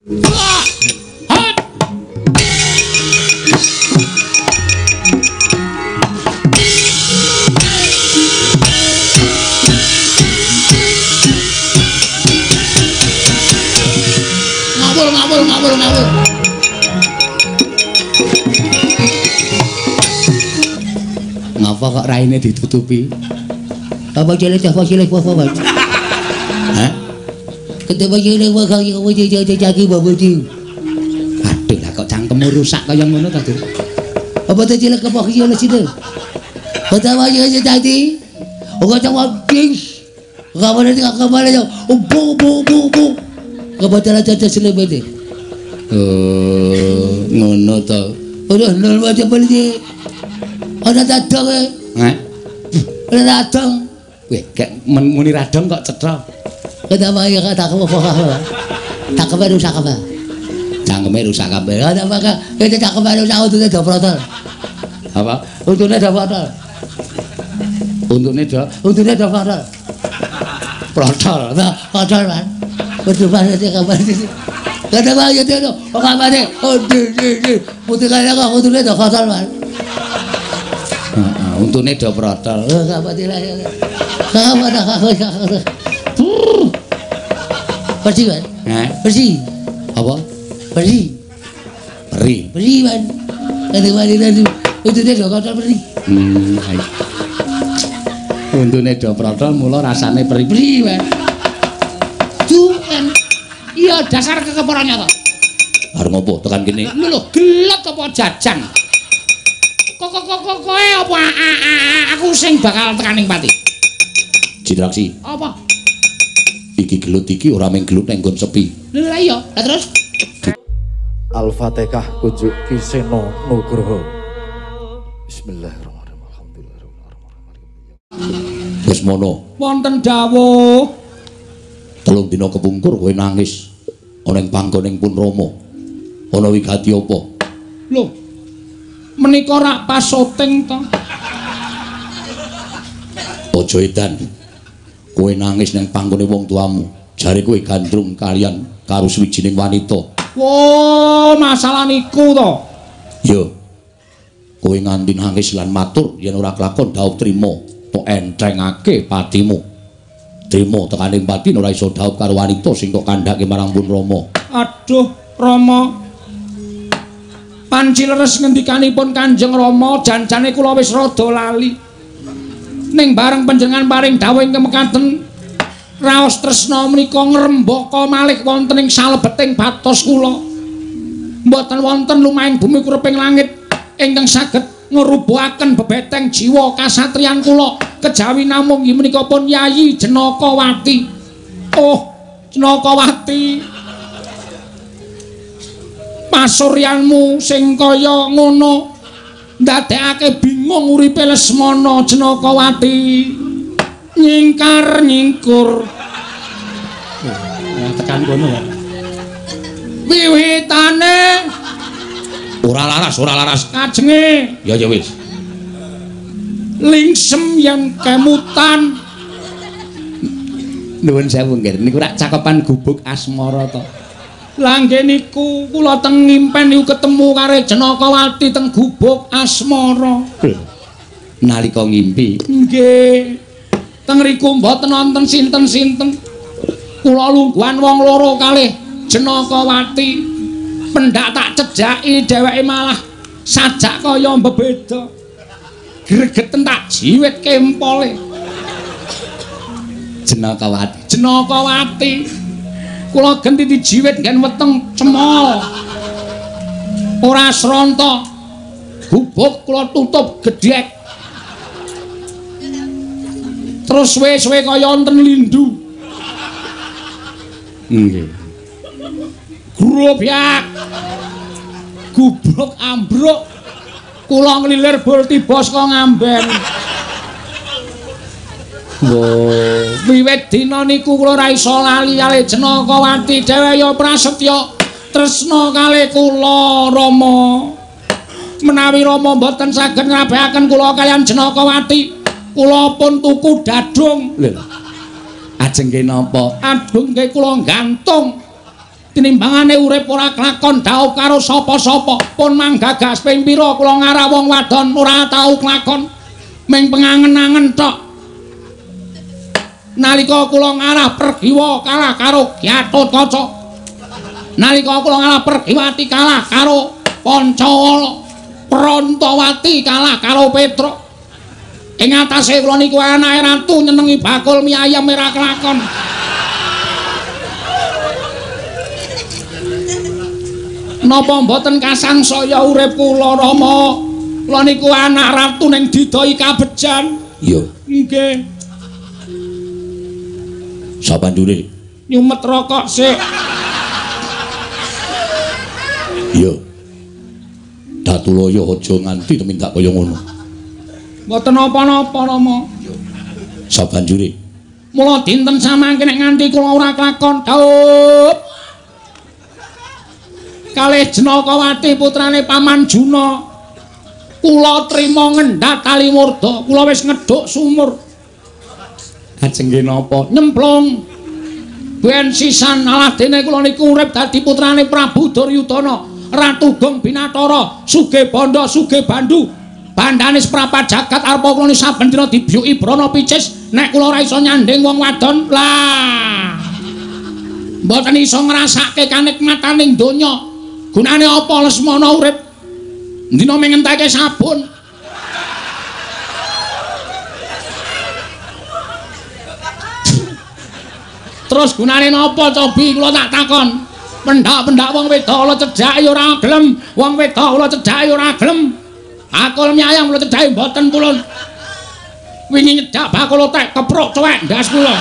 Ngawur, ngawur, ngawur, ngawur. Ngapa kok raine ditutupi? Apa cilik, apa cilik, apa apa? Hah? Ketemu cilik, apa kaki, apa cilik, kaki, apa cilik? Aduh lah kok cangkemmu rusak kaya ngono ta, Dur? Apa cilik, apa cilik situ? Apa cilik tadi? Ora cawak ding. Kabar iki kabar yo. Bu bu bu bu. Kabar caca cilik bede. Oh, ngono to. Ora lho wae beli. Ora dadong e. Heh. Ora dadong. Weh, gek muni radong kok cetha. Kenapa ya tak apa apa. Tak kebe rusak kabeh. Cangkeme rusak kabeh. Ora apa iki tak kebe rusak untune do protol. Apa? Untune do protol. Untune do, untune do protol. Protol, protol man. Betul banget ya kabar ini. Kenapa ya itu? Oh kabare. Oh di di di. Putih kaya kok untune do protol man. Heeh, untune do protol. Oh kabar lah ya. Kabar kabar. Bersih kan? Heh. Bersih. Apa? Bersih. Beri. Beri man. Aduh, untune do protol beri. Untune do protol mula rasane peri-peri wae. Duwen. Iya dasar kekeporannya to. Arep ngopo tekan kene? Lho lho, gelut apa jajan? Kok kok kok kowe apa aku sing bakal tekan ning pati? Citraksi. Apa? Iki gelut iki ora mung gelut nang nggon sepi. Lho lha iya, lah terus Al-Fatihah kunjuk Ki Seno Nugroho. Bismillahirrahmanirrahim. Alhamdulillah. Wis mono. Wonten dawuh. Telung dina kepungkur kowe nangis ana ing panggoning pun Rama. Ana wigati apa? Lho. Menika rak pas syuting to. Aja edan. Kowe nangis nang panggone wong tuamu. Jare kowe gandrung kalian karo suwijining wanita. Wo, masalah niku to. Ya. Kowe nganti nangis lan matur yen ora kelakon dhaup trima, tok enthengake patimu. Trima tekaning pati ora iso dhaup karo wanita sing tok kandhake marang pun Rama. Aduh, Rama. Panci leres ngendikanipun Kanjeng Rama, janjane kula wis rada lali. Ning bareng panjenengan paring dawuh ingkang mekaten, raos tresna menika ngrembaka malih wonten ing salebeting batos kula. Mboten wonten lumahing bumi kureping langit ingkang saged ngrubuhaken bebeteng jiwa kasatriyan kula kejawi namung inggih menika pun Yayi Jenakawati. Oh, Jenakawati. Pasuryanmu sing kaya ngono ndadekake bingung uripe Lesmana Jenakawati. Nyingkar nyingkur. Nah, tekan kono ya. Wiwitane ora laras, ora laras. Kajenge. Ya ya wis. Lingsem yen kemutan. Nuwun sewu nggih, niku rak cakepan gubuk asmara to. Lah nggih niku kula teng ngimpen niku ketemu karo Jenakawati teng gubuk asmara. Nalika ngimpi. Nggih. Teng riku mboten wonten sinten-sinten. Kula lungguhan wong loro kalih Jenakawati. Pendak tak cejaki dheweke malah sajak kaya mbebeda. Gregeten tak jiwit kempole. Jenakawati. Jenakawati. Kula genti dijiwit nggen weteng cemol. Ora sronta. Gubuk kula tutup gedhek. Terus suwe-suwe kaya wonten lindu. Nggih. Grobyak. Gubruk ambruk. Kula nglilir bul tiba saka ngamben. Wo, wiwit dina niku kula ora iso lali kali Jenakawati dhewe ya prasetya tresna kalih kula Rama. Menawi Rama mboten saged ngrabehaken kula kaliyan Jenakawati, kula pun tuku dadung. Lho. Ajeng nggih napa? Adung nggih kula gantung. Tinimbangane urip ora klakon dhaup karo sapa-sapa. Pun manggagas ping pira kula ngarah wong wadon ora tau klakon. Ming pengangen-angen tok. Nalika kula ngarah Pergiwa kalah karo Gatotkaca. Nalika kula ngarah Pergiwati kalah karo Pancawala. Prantawati kalah karo Petruk. Ing atase kula niku anake ratu nyenengi bakul mie ayam ora kelakon. Napa mboten kasangsaya urip kula Rama? Kula niku anak ratu ning didoi kabejan. Iya. Nggih. Sabanjure nyumet rokok sik. Iya. Datulaya aja nganti tumindak kaya ngono. Mboten napa-napa Rama. Sabanjure mula dinten samangke nek nganti kula ora kelakon dhaup kalih Janakawati putrane Paman Juna, kula trima ngendhat tali murda, kula wis ngedhuk sumur. Ajeng nggih napa? Nyemplung. Ben sisan aladene kula niku urip dadi putrane Prabu Duryudana, Ratu Gong Binatara, sugih bandha, sugih bandu. Bandane seprapat jagat arpa kula niku saben dina dibyuki brana picis, nek kula ora iso nyanding wong wadon, lah mboten iso ngrasake kanikmataning donya. Gunane apa Lesmana urip? Dina mung ngenteke sabun. Terus gunane napa cobi kula tak takon. Pendak-pendak wong wedok kula cedhaki ora gelem, wong wedok kula cedhaki ora gelem. Bakul mie ayam kula cedhaki mboten pulun. Wingi nyedak bakul otek kepruk cuwek ndas kula.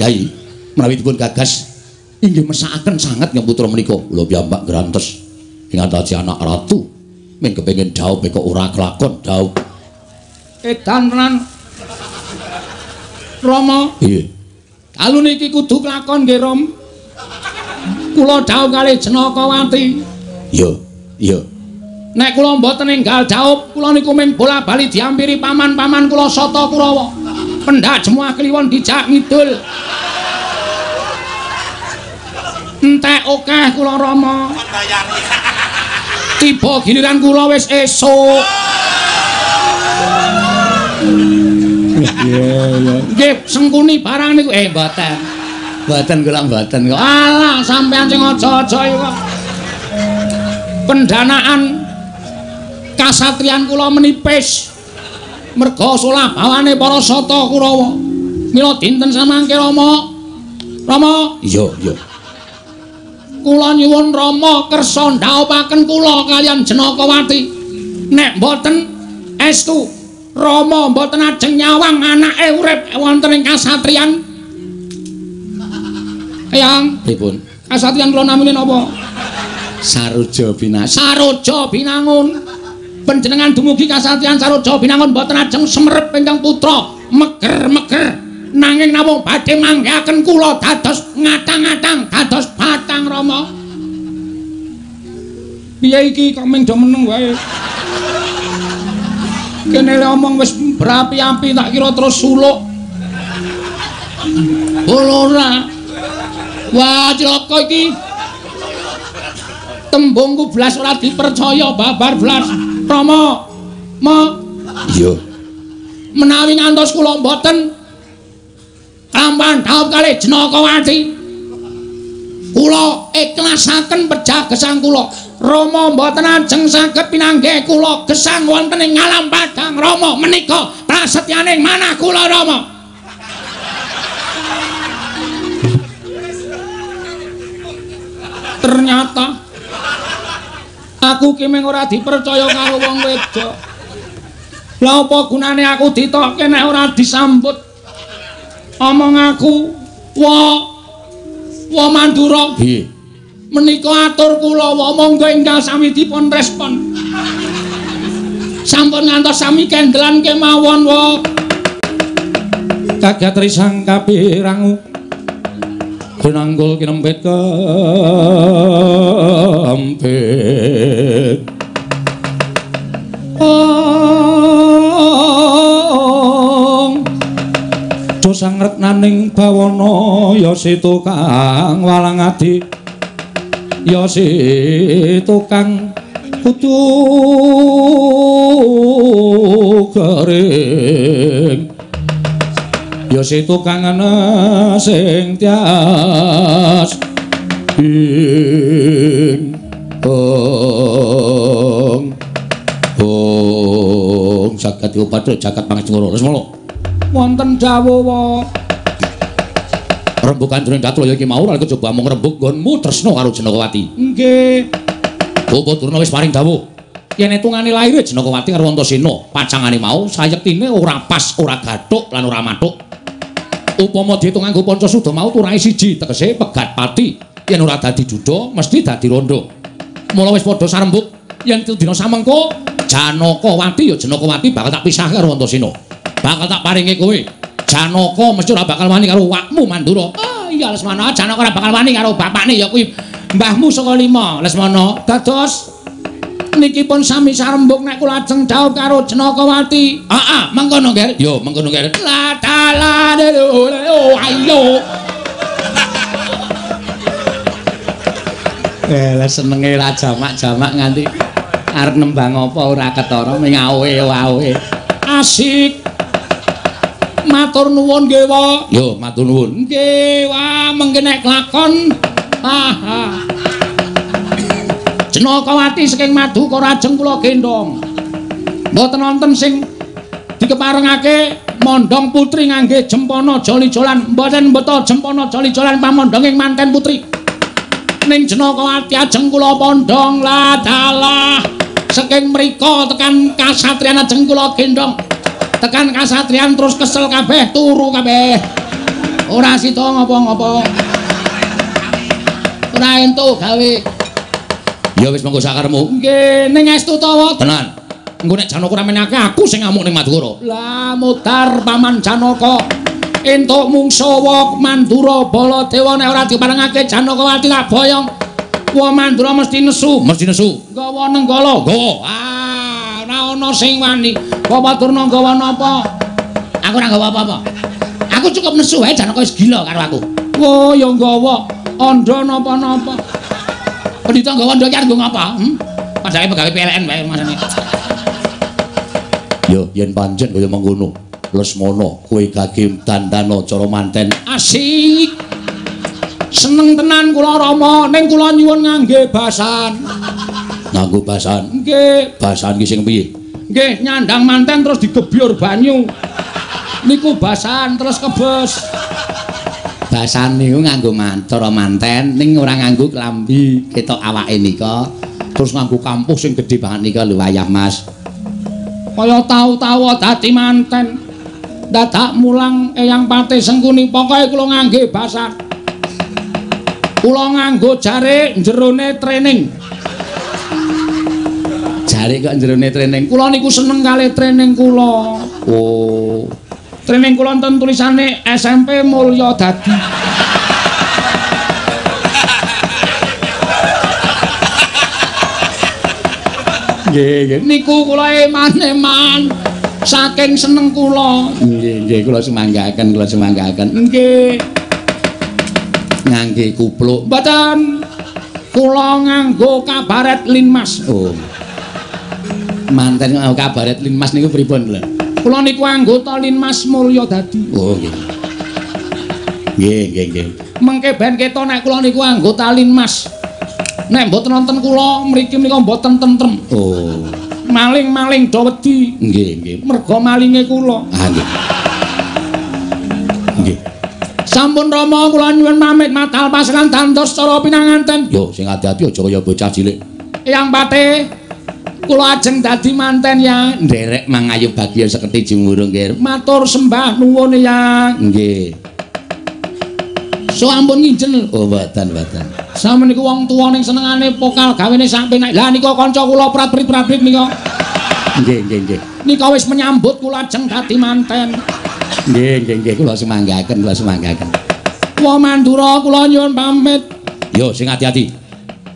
Yai, menawi dipun gagas inggih mesakaken sanget nggih putra menika. Kula piyambak grantes ing atase anak ratu ming kepengin dhaup kok ora kelakon dhaup. Edan tenan. Rama. Nggih. Dalu niki kudu kelakon nggih, Ram. Kula dhaup kalih Janakawati. Iya, iya. Nek kula mboten enggal dhaup, kula niku ming bola-bali diampiri paman-paman kula Sata Kurawa. Pendak Jemuah Kliwon dijak ngidul. Entek akeh kula Rama. Tiba giliran kula wis esuk. Iya, iya. Nggih, sengkuni barang niku. Mboten. Mboten kula mboten kok. Alah, sampean sing aja-aja iki kok. Pendanaan kasatriyan kula menipis. Merga solah bawane para Sata Kurawa. Mila dinten samangke Rama. Rama. Iya, iya. Kula nyuwun Rama kersa ndhaupaken kula kaliyan Janakawati. Nek mboten estu Rama mboten ajeng nyawang anake urip wonten ing kasatriyan. Eyang, pripun? Kasatriyan kula namine napa? Saroja Binangun. Saroja Binangun. Panjenengan dumugi kasatriyan Saroja Binangun mboten ajeng semerep ingkang putra meger-meger nanging namung badhe manggihaken kula dados ngatang-ngatang dados batang Rama. Piye iki kok ming do meneng wae? Kene le omong wis berapi-api tak kira terus suluk. Ora. Wah, cilaka iki. Tembungku blas ora dipercaya babar blas. Rama, ma. Iya. Menawi ngantos kula mboten kalampahan dhaup kalih Janakawati. Kula ikhlasaken pejah gesang kula. Rama mboten ajeng saged pinanggih kula gesang wonten ing alam padang. Rama menika prasetyaning manah kula Rama. Ternyata aku ki mung ora dipercaya karo wong wedok. Lah apa gunane aku ditokke nek ora disambut? Omong aku, wa wa Mandura. Nggih. Menika atur kula wa monggo enggal sami dipun respon. Sampun ngantos sami kendelan kemawon wa. Kagat risang kapirangu. Kinanggul kinempit kempit. Ong. sangreknaning bawana ya si tukang walang adi ya si tukang kudu garing ya si tukang ana sing tias ing ong ong jagat upadha jagat pangestungara Lesmana wonten dawuh rembugan jroning Datulaya iki mau ora kejaba amung rembug nggonmu tresna karo Janakawati. Nggih. Bapak Durna wis paring dawuh yen etungane laire Janakawati karo Antasena pacangane mau sayektine ora pas, ora gathuk lan ora mathuk. Upama diitung nganggo Pancasuda mau turahe siji tegese pegat pati yen ora dadi duda mesti dadi rondo. Mula wis padha sarembug yen dina samengko Janakawati ya Janakawati bakal tak pisahke karo Antasena. Bakal tak paringi kowe. Janaka mesti ora bakal wani karo wakmu Mandura. Oh iya Lesmana, Janaka ora bakal wani karo bapakne ya kuwi mbahmu saka lima Lesmana. Dados niki pun sami sarembug nek kula ajeng dhaup karo Janakawati. Heeh, mengkono Ger. Yo mengkono Ger. La ta la oh ayo. Lah senenge ra jamak-jamak nganti arep nembang apa ora ketara ming awe-awe. Asik. Matur nuwun nggih, Wa. Yo, matur nuwun. Nggih, wah mengke nek lakon. Ah. Janakawati saking Maduka rajeng kula gendhong. Mboten wonten sing dikeparengake mondhong putri ngangge jempana joli-jolan. Mboten mbeta jempana joli-jolan pamondhonging manten putri. Ning Janakawati ajeng kula pondhong la dalah. Saking mriko tekan kasatriyan ajeng kula gendhong. Tekan kasatriyan terus kesel kabeh, turu kabeh. Ora sida ngopo-ngopo. Ora entuk gawe. Ya wis monggo sakaremu. Nggih, ning estu ta, Wa? Tenan. Engko nek Janaka ora menake aku sing ngamuk ning Madukara. Lah mudar Paman Janaka. Entuk mungsuh wa Mandura Baladewa nek ora diparengake Janakawati tak boyong. Wa Mandura mesti nesu, mesti nesu. Nggawa Nenggala. Nggawa. Ah, ora ana sing wani. Bapak Durna nggawa napa? Aku ora nggawa apa-apa. Aku cukup nesu wae Janaka wis gila karo aku. Wo ya nggawa andha napa-napa. Pendhita nggawa andha iki arep nggo ngapa? Padahal pegawe PLN wae masane. Yo yen pancen kaya mengkono, Lesmana kowe gage dandana cara manten. Asik. Seneng tenan kula Rama, ning kula nyuwun ngangge basan. Nganggo basan? Nggih. Basan ki sing piye? Nggih, nyandang manten terus digebyur banyu. Niku basan terus kebes. Basan niku nganggo cara manten ning ora nganggo klambi, ketok awake nika. Terus nganggo kampuh sing gedhe banget nika lho wayah Mas. Kaya tau-tau dadi manten. Dadak mulang Eyang Patih Sengkuni, pokoke kula ngangge basan. Kula nganggo jarik jerone training. Jarik kok jerone training. Kula niku seneng kali training kula. Oh. Training kula wonten tulisane SMP Mulya Dadi. Nggih, nggih. Niku kula eman-eman saking seneng kula. Nggih, nggih, kula sumanggaken, kula sumanggaken. Nggih. Ngangge kupluk. Mboten. Kula nganggo kabaret Linmas. Oh. Manten nganggo kabaret Linmas niku pripun lho? Kula niku anggota Linmas Mulya Dadi. Oh nggih. Nggih, nggih, nggih. Mengke ben ketok nek kula niku anggota Linmas. Nek mboten wonten kula mriki menika mboten tentrem. Oh. Maling-maling do wedi. Nggih, nggih. Mergo malinge kula. Ah nggih. Nggih. Sampun Rama kula nyuwun pamit matal paseran dandos cara pinanganten. Yo sing ati-ati aja kaya bocah cilik. Eyang Patih, kula ajeng dadi manten ya. Nderek mangayu bagya seketi jumurung nggih. Matur sembah nuwun ya. Nggih. So ampun nginjen. Oh mboten, mboten. Sampeyan niku wong tuwa ning senengane pokal gawene sak penak. Lah nika kanca kula prat-prit-prat nika. Nggih, nggih, nggih. Nika wis menyambut kula ajeng dadi manten. Nggih, nggih, nggih, kula sumanggaken, kula sumanggaken. Wa Mandura kula nyuwun pamit. Yo sing ati-ati.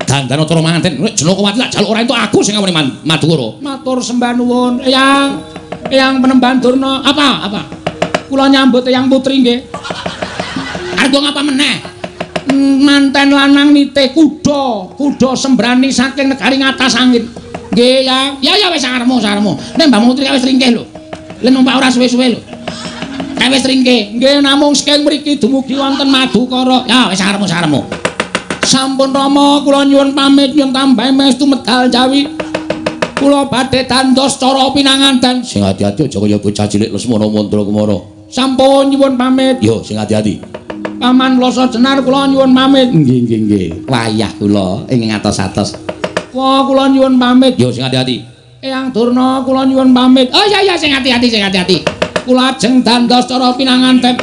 Dandana cara manten, nek Janakawati tak jaluk ora entuk aku sing ngamuni Madukara. Matur sembah nuwun. Eyang, Eyang Penemban Durna, apa? Apa? Kula nyambut Eyang Putri nggih. Arep ngapa meneh? Manten lanang nitih kuda, kuda sembrani saking negari ngatas angin. Nggih ya. Ya ya wis arepmu, arepmu. Nek Mbah Putri wis ringkih lho. Lha numpak ora suwe-suwe lho. Kae wis ringkih. Nggih namung saking mriki dumugi wonten Madukara. Ya wis arepmu, arepmu. Sampun Rama kula nyuwun pamit nyuwun tambahi mestu medal jawi. Kula badhe dandos cara pinanganten. Sing ati-ati aja kaya bocah cilik Lesmana Mandra Kumara. Sampun nyuwun pamit. Yo sing ati-ati. Paman Loso Jenar kula nyuwun pamit. Nggih nggih nggih. Wayah kula ing ngatos-atos. Wah kula nyuwun pamit. Yo sing ati-ati. Eyang Durna kula nyuwun pamit. Oh iya iya sing ati-ati sing ati-ati. Kula ajeng dandos cara pinanganten.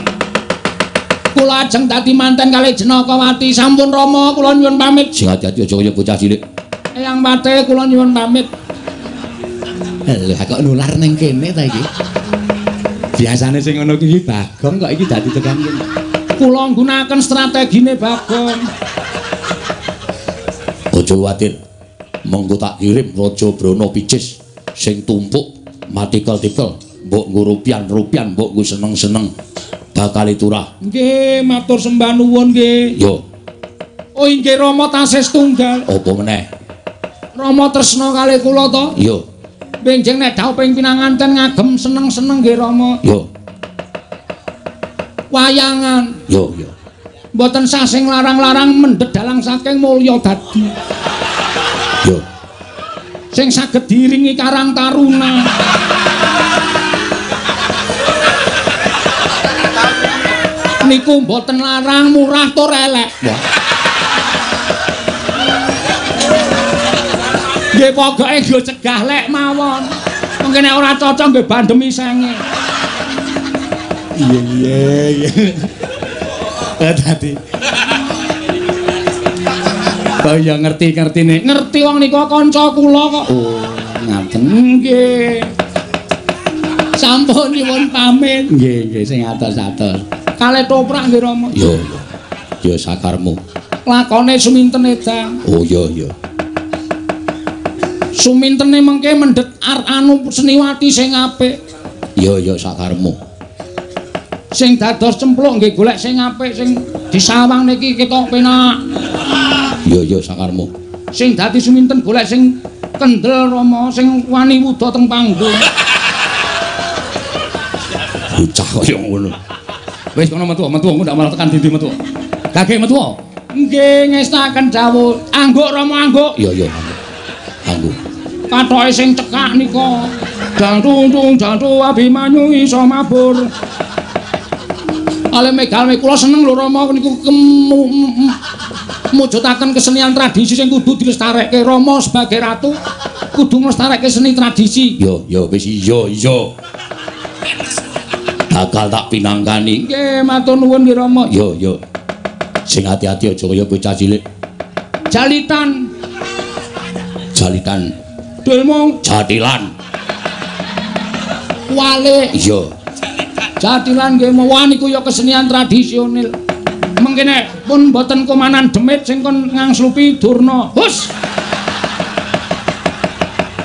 Kula ajeng dadi manten kalih Jenakawati. Sampun Rama kula nyuwun pamit. Sing ati-ati aja kaya bocah cilik. Eyang Patih kula nyuwun pamit. Lha kok nular ning kene ta iki? Biasane sing ngono iki Bagong kok iki dadi tekan kene. Kula nggunakaken strategine Bagong. Aja kuwatir. Mengko tak kirim Raja Brana Picis sing tumpuk matikel-tikel, mbok nggo rupian-rupian, mbok nggo seneng-seneng bakal turah. Nggih, matur sembah nuwun nggih. Yo. Oh inggih Rama tasih setunggal. Apa meneh? Rama tresna kalih kula to? Yo. Benjing nek dhawuh ping pinanganten ngagem seneng-seneng nggih Rama. Yo. Wayangan. Yo yo. Mboten sah sing larang-larang mendhet dalang saking mulya dadi. Yo. Sing saged diiringi Karang Taruna. Niku mboten larang, murah tur elek. Wah. Nggih pokoke nggo cegah lek mawon. Mengke nek ora cocok nggih bandemi senge. Iya iya iya. Dadi. Oh iya ngerti-ngertine. Ngerti wong nika kanca kula kok. Oh, ngaten. Nggih. Sampun nyuwun pamit. Nggih nggih sing atos-atos. Kalih toprak nggih Rama. Yo yo. Yo sakarmu. Lakone suminten edan. Oh iya iya. Sumintene mengke mendhet anu seniwati sing apik. Iya iya sakarmu. Sing dados cempluk nggih golek sing apik sing disawang niki ketok penak. Iya iya sakarmu. Sing dadi suminten golek sing kendel Rama, sing wani wuda teng panggung. Bocah kaya ngono. Wis kono metu, metu engko ndak malah tekan dindi metu. Gage metu. Nggih ngestaken dawuh. Angguk Rama angguk. Iya iya. Anggo. Pathoke sing cekak nika. Jantung jantung Abimanyu iso mabur. Ale megalme kula seneng lho Rama niku mujudaken kesenian tradisi sing kudu dilestarekke. Rama sebagai ratu kudu nglestarekke seni tradisi. Yo yo wis iya iya. Bakal tak pinangkani. Nggih matur nuwun nggih Rama. Yo yo. Sing ati-ati aja kaya bocah cilik. Jalitan. Jalitan. Delmong jatilan. Wale. Iya. Jatilan nggih mawon niku ya kesenian tradisional. Mengke nek pun mboten komanan demit sing kon ngangslupi Durna. Hus.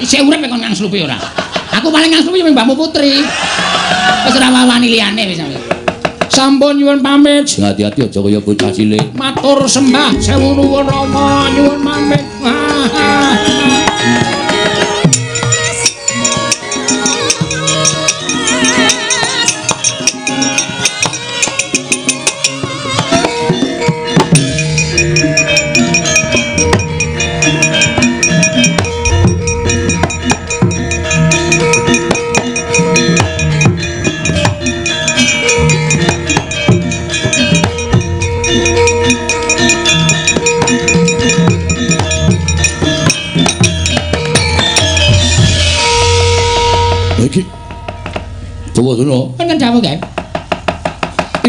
Isih urip kon ngangslupi ora? Aku paling ngangslupi mbahmu Putri. Wis ora wawani liyane wis. Sampun nyuwun pamit. Sing ati-ati aja kaya bocah cilik. Matur sembah sewu nuwun Rama nyuwun pamit. Tuwa Wonten dawuh nggih.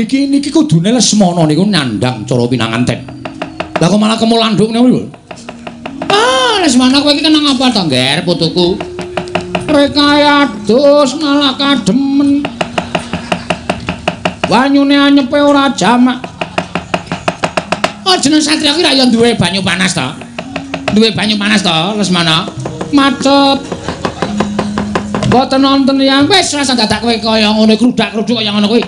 Iki niki kudune Lesmana niku nyandang cara pinanganten. Lah kok malah kemulandhuk niku lho. Ah, Lesmana kowe iki kenang apa to, Ngger, putuku? Rekae adus malah kademen. Banyune anyepe ora jamak. Oh, jeneng satria kuwi ra ya duwe banyu panas to? Duwe banyu panas to, Lesmana? Macet. Mboten nonton yang wis rasa dadak kowe kaya ngono krudak-kruduk kaya ngono kuwi.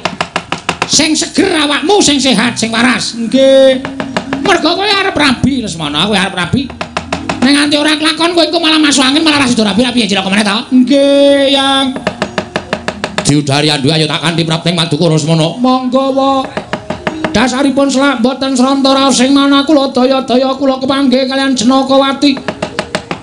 Sing seger awakmu, sing sehat, sing waras. Nggih. Mergo kowe arep rabi, Lesmana, kowe arep rabi. Nek nganti ora kelakon kowe engko malah masuk angin, malah ra sida rabi, piye cilaka meneh to? Nggih, Yang. Diudari andu ayo tak kanthi prapting Madukara Lesmana. Monggo wa. Dasaripun selak boten sranta raos sing manah kula daya-daya kula kepanggih kalian Janakawati.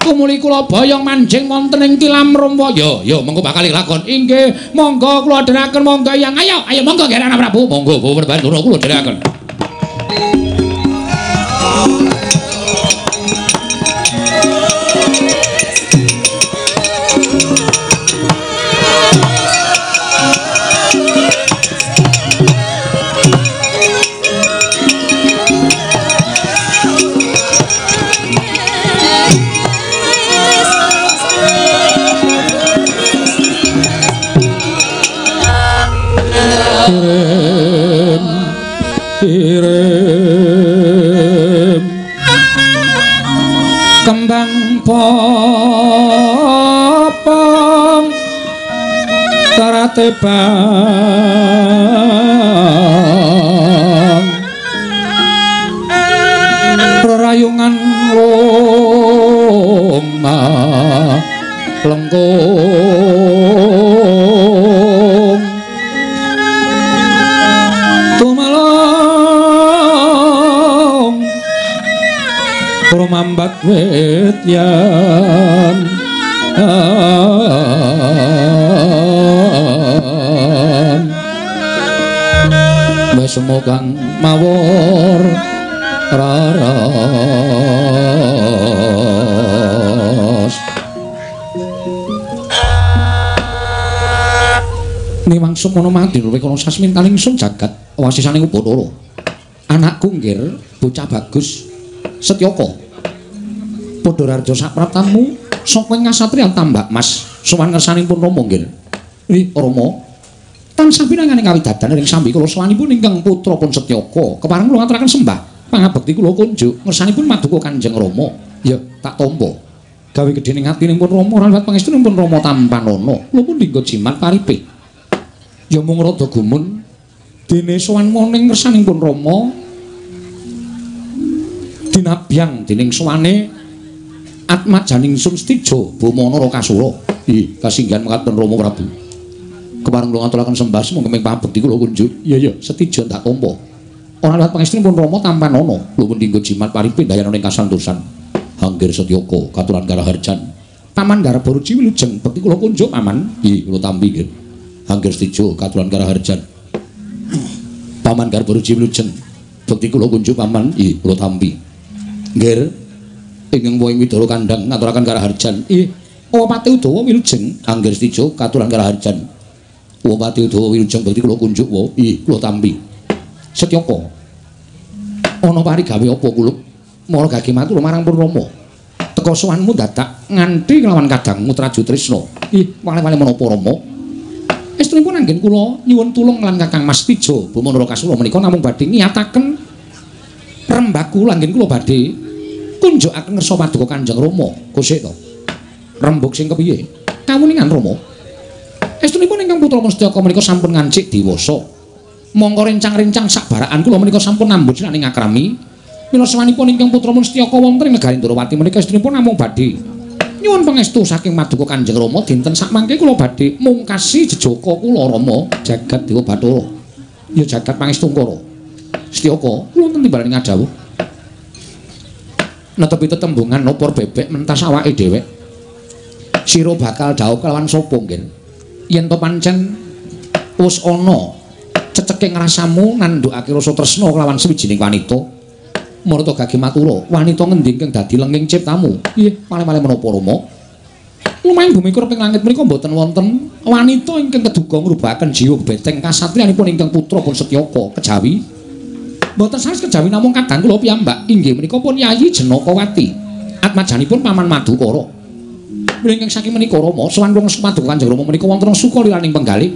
Tumuli kula boyong manjing wonten ing tilam Rama. Ya, ya mengko bakal lakon. Inggih, monggo kula dherekaken monggo Yang. Ayo, ayo monggo nggih Anak Prabu. Monggo bawa Bandura kula dherekaken. Kirim kembang popong terate bang rerayungan loma lengkung tumalong rumambat wit yan wis kang mawur raras. Niwang sumono madya wekana sasmintaning sun jagat wasisaning Upacara. Anakku nggir bocah bagus Setyaka. Padha rarja sapraptamu saka ing kasatriyan Tambak Mas sowan ngersanipun Rama nggir. Ih Rama, tansah pinanganing kawidadan ing sambi kula sowanipun ingkang putra pun Setyaka kepareng kula ngaturaken sembah pangabekti kula kunjuk ngersanipun maduka Kanjeng Rama. Ya tak tampa. Gawe gedhe ning atinipun Rama ora liwat pangestunipun Rama tampanana. Kula pun dinggo jimat paripe. Ya mung rada gumun dene sowan ning ngersanipun Rama dinabyang dening sowane atmajaning sun Setija Bumana Rakasura. Ih, kasinggihan mekaten Rama Prabu. Kepareng kula ngaturaken sembah sumangga ing pangabekti kula kunjuk. Iya iya, Setija tak tampa. Ora liwat pangestunipun Rama tampanana. Kula pun dinggo jimat paripe ndayana ing kasantosan. Hanggir Setyaka katuran karaharjan. Paman Garbaruci wilujeng bekti kula kunjuk paman. Ih, kula tampi nggih. Hanggir Setija katuran karaharjan. Paman Garbaruci wilujeng bekti kula kunjuk paman. Ih, kula tampi. Nggir ingkang woing Widara kandhang ngaturaken karaharjan. Ih, Wapati Udawa wilujeng Anggir Setija katuran karaharjan. Wapati Udawa wilujeng bekti kula kunjuk wa. Ih, kula tampi. Setyaka. Ana parigawe apa kulup? Mara gage matur marang pun Rama. Teka sowanmu dadak nganti nglawan kadangmu Traju Trisna. Ih, wale-wale menapa Rama? Estunipun anggen kula nyuwun tulung lan Kakang Mas Tija Bumana Rakasura menika namung badhe ngiyataken rembag kula anggen kula badhe kunjukaken ngersa paduka Kanjeng Rama. Kosek to. Rembug sing kepiye? Kawuningan Rama. Estunipun ingkang putra Setyaka menika sampun ngancik dewasa. Mongko rencang-rencang sak barakan kula menika sampun nambut ing akrami. Mila sowanipun ingkang putra Setyaka wonten ing negari Ndrawati menika estunipun namung badhe nyuwun pangestu saking paduka Kanjeng Rama dinten sakmangke kula badhe mungkasi jejaka kula Rama jagat Dewa Bathara. Ya jagat pangestungkara. Setyaka kula wonten timbalan ngadhawuh. Netepi tetembungan opor bebek mentas awake dhewek. Sira bakal dhaup kelawan sapa nggih? Yen to pancen wis ana ceceking rasamu nandhukake rasa tresna kelawan sawijining wanita, marta gage matura, wanita ngendi ingkang dadi lenging ciptamu? Ih, malih-malih menapa Rama? Lumayan bumi kureping langit menika mboten wonten wanita ingkang keduga ngrubahaken jiwa beteng kasatriyanipun ingkang putra pun Setyaka kejawi. Mboten sanes kejawi namung kadang kula piyambak inggih menika pun Yayi Janakawati atmajanipun Paman Madukara. Mila ingkang saking menika Rama sowan kula paduka Kanjeng Rama menika wonten sukalilaning penggalih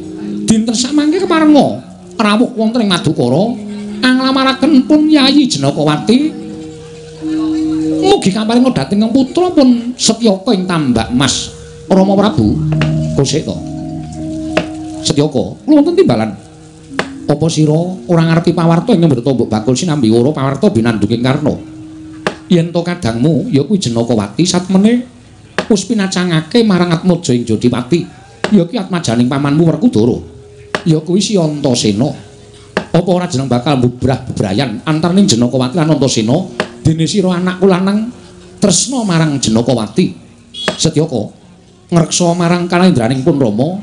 dinten samangke keparenga rawuh wonten ing Madukara anglamaraken pun Yayi Janakawati mugi kaparinga dhateng putra pun Setyaka ing Tambak Mas. Rama Prabu kosek to. Setyaka kula wonten timbalan. Apa sira ora ngerti pawarta ingkang mbreta mbok bakul sinambi ora pawarta binandunging Karna? Yen to kadangmu ya kuwi Janakawati satmene wis pinacangake marang Atmaja ing Jodipati. Ya kuwi atmajaning pamanmu Werkudara. Ya kuwi si Antasena. Apa ora jeneng bakal mbubrah bebrayan antaraning Janakawati lan Antasena? Dene sira anakku lanang tresna marang Janakawati. Setyaka ngreksa marang kalaendraning pun Rama,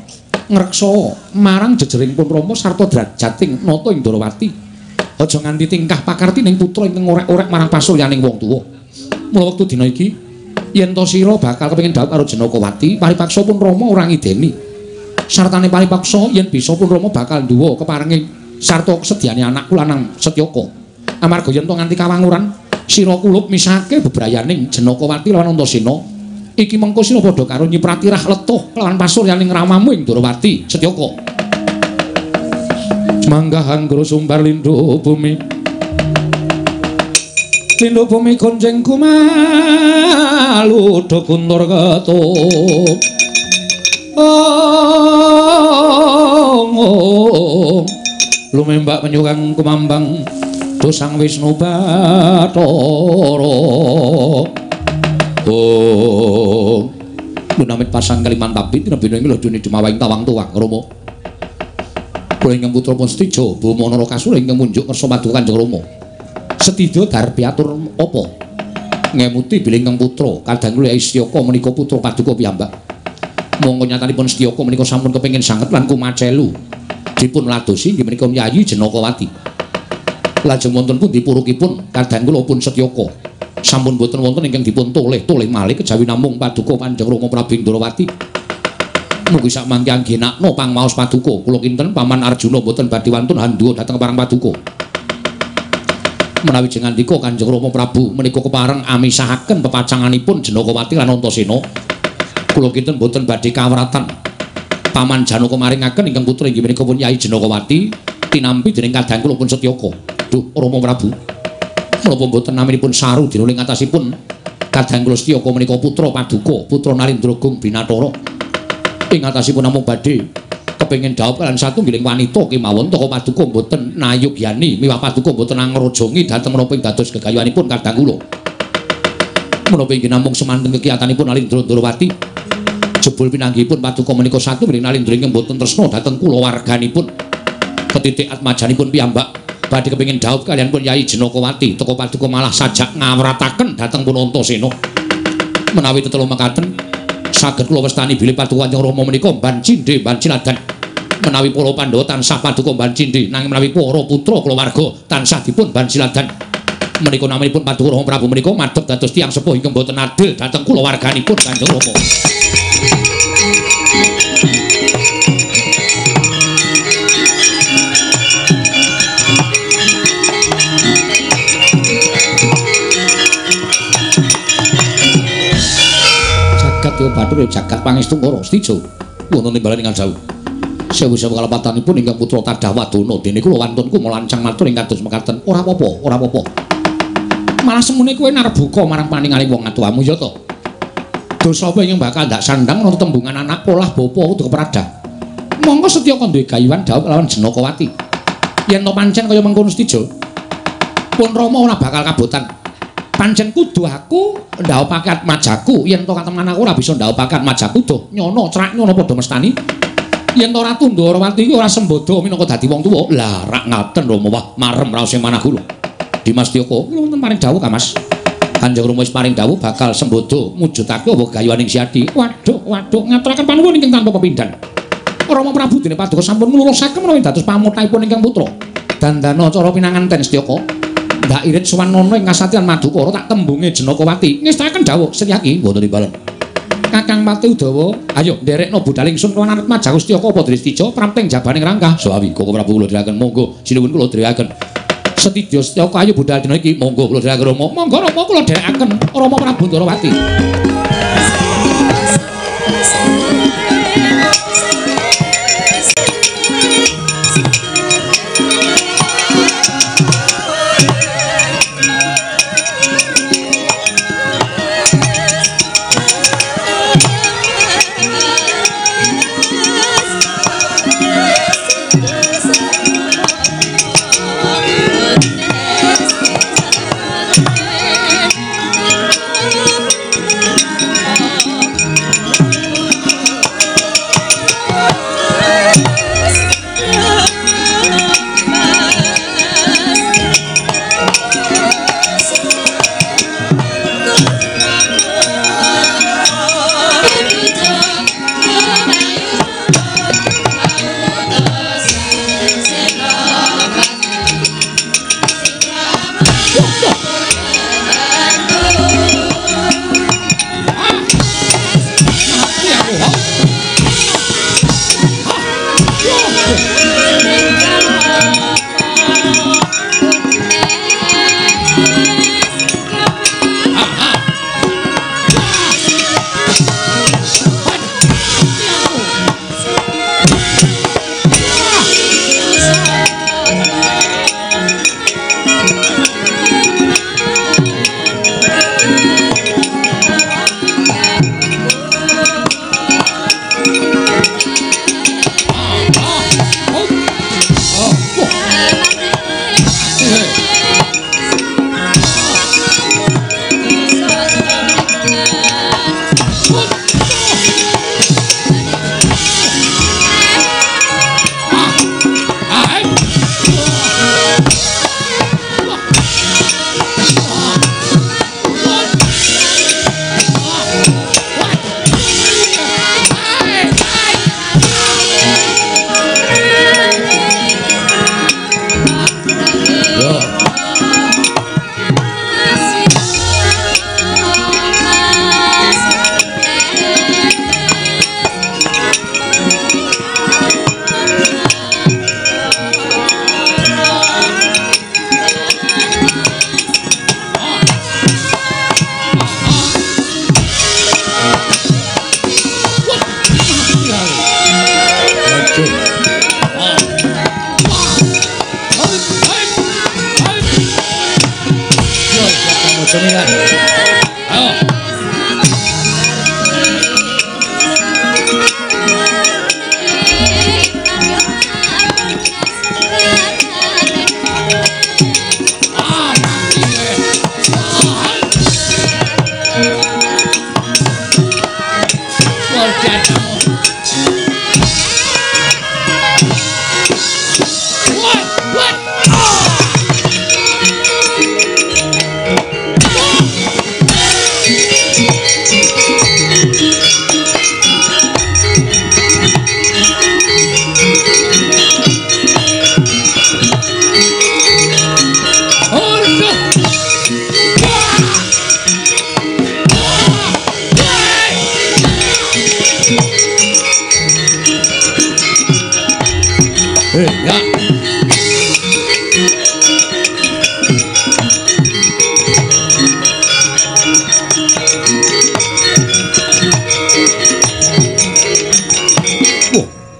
ngreksa marang jejering pun Rama sarta drajating nata ing Ndrawati. Aja nganti tingkah pakartining putra ingkang orek-orek marang pasuryaning wong tuwa. Mula wektu dina iki yen to sira bakal kepengin dhawuh karo Janakawati, paripaksa pun Rama ora ngideni. Sartane paripaksa yen bisa pun Rama bakal nduwa keparenge sarta kesedyane anakku lanang Setyaka. Amarga yen to nganti kawanguran sira kulup misake bebrayaning Janakawati lawan Antasena, iki mengko sira padha karo nyiprati rah letuh lawan pasuryaning ramamu ing Ndrawati. Setyaka. Manggah anggra sumbar lindhu bumi. Lindhu bumi gonjeng kumalu do guntur ketuk. Oh, lumembak penyukang kumambang do Sang Wisnu Bathara. Oh, lunamit pasang kaliman tabit tinebina ing lodone dumawahing tawang tuwang Rama. Kula ingkang putra pun Setija Bama Narakasura ingkang munjuk ngersa paduka Kanjeng Rama. Setija darbi atur apa? Ngemuti bilih ingkang putra kadang kula Setyaka menika putra paduka piyambak. Monggo nyatanipun Setyaka menika sampun kepengin sanget lan kumacelu. Dipun ladosi inggih menika Yayi Janakawati. Lajeng wonten pundi purukipun kadang kula pun Setyaka. Sampun boten wonten ingkang dipun toleh-toleh malih kejawi namung paduka Kanjeng Rama Prabu Ndrawati. Mugi sakmangke anggenakna pangmaos paduka. Kula kinten Paman Arjuna boten badhe wantun handhuwa dhateng parang paduka. Menawi jengandika Kanjeng Rama Prabu menika kepareng amisahaken pepacanganipun Janakawati lan Antasena, kula kinten boten badhe kawratan. Paman Janaka maringaken ingkang putra inggih menika pun Yai Janakawati tinampi dening kadang kula pun Setyaka. Duh Rama Prabu, menapa boten naminipun saru dinuling atasipun kadang kula Setyaka menika putra paduka, putra Narendra Gung Binathara. Ing atasipun namung badhe kepengin dhawuh lan satunggiling wanita kemawon toko paduka boten nayugyani miwah paduka boten angrojongi dhateng menapa ing dados gegayuhanipun kadang kula. Menapa inggih namung semanten kekiyatanipun Nalindra Ndrawati, jebul pinanggihipun paduka menika satunggiling Nalindra ingkang boten tresna dhateng kulawarganipun. Ketitik atmajanipun piyambak badhe kepengin dhawuh kaliyan pun Yai Janakawati, toko paduka malah sajak ngawrataken dhateng pun Antasena. Menawi tetelo mekaten saged kula wastani bilih paduka Kanjeng Rama menika mban cindhe mban ciladan. Menawi para Pandhawa tansah paduka mban cindhe, nanging menawi para putra kulawarga tansah dipun mban ciladan. Menika naminipun paduka Rama Prabu menika madhep dados tiyang sepuh ingkang boten adil dhateng kulawarganipun Kanjeng Rama. Jagat Bathara jagat pangestu Kara Setija wonten timbalan ingkang jauh. Sewu-sewu kalepatanipun ingkang putra Tadah Wadana dene kula wantun kumalancang matur ing kados mekaten. Ora apa-apa, ora apa-apa. Malah semune kowe narbuka marang paningaling wong atuwamu ya to. Dosa apa ingkang bakal ndak sandhang ana tembungan anak polah bapa kudu kepradah. Monggo Setyaka duwe gayuhan dhawuh lawan Janakawati. Yen to pancen kaya mengkono Setija, pun Rama ora bakal kabotan. Pancen kudu aku ndhawuhake atmajaku, yen to kateman aku ora bisa ndhawuhake atmajaku doh nyono crak nyono padha mestani. Yen to Ratu Ndrawati iki ora sembodo minangka dadi wong tuwa. Lah rak ngaten Rama, wah marem raose manah kula. Dimas Setyaka kula wonten paring dawuh Kang Mas. Kanjeng Rama wis paring dawuh bakal sembodo mujudake apa gayuhaning Siadi. Waduh waduh ngaturaken panuwun ingkang tanpa pepindhan. Rama Prabu dene paduka sampun nglulusaken menawi dados pamothahipun ingkang putra. Dandana cara pinanganten Setyaka. Ndak irit sowan ana ing kasatyan Madukara tak tembunge Janakawati. Ngestakaken dawuh Setyaki mboten timbalan. Kakang Pati Udawa, ayo nderekno budal ingsun lawan Atmajaku Setyaka apa dene Setija prapting jabaning rangkah. Sawi Koko Prabu kula dherekaken monggo sinuwun kula dherekaken. Setija Setyaka ayo budal dina iki monggo kula dherekaken Rama. Monggo Rama kula dherekaken Rama Prabu Ndrawati.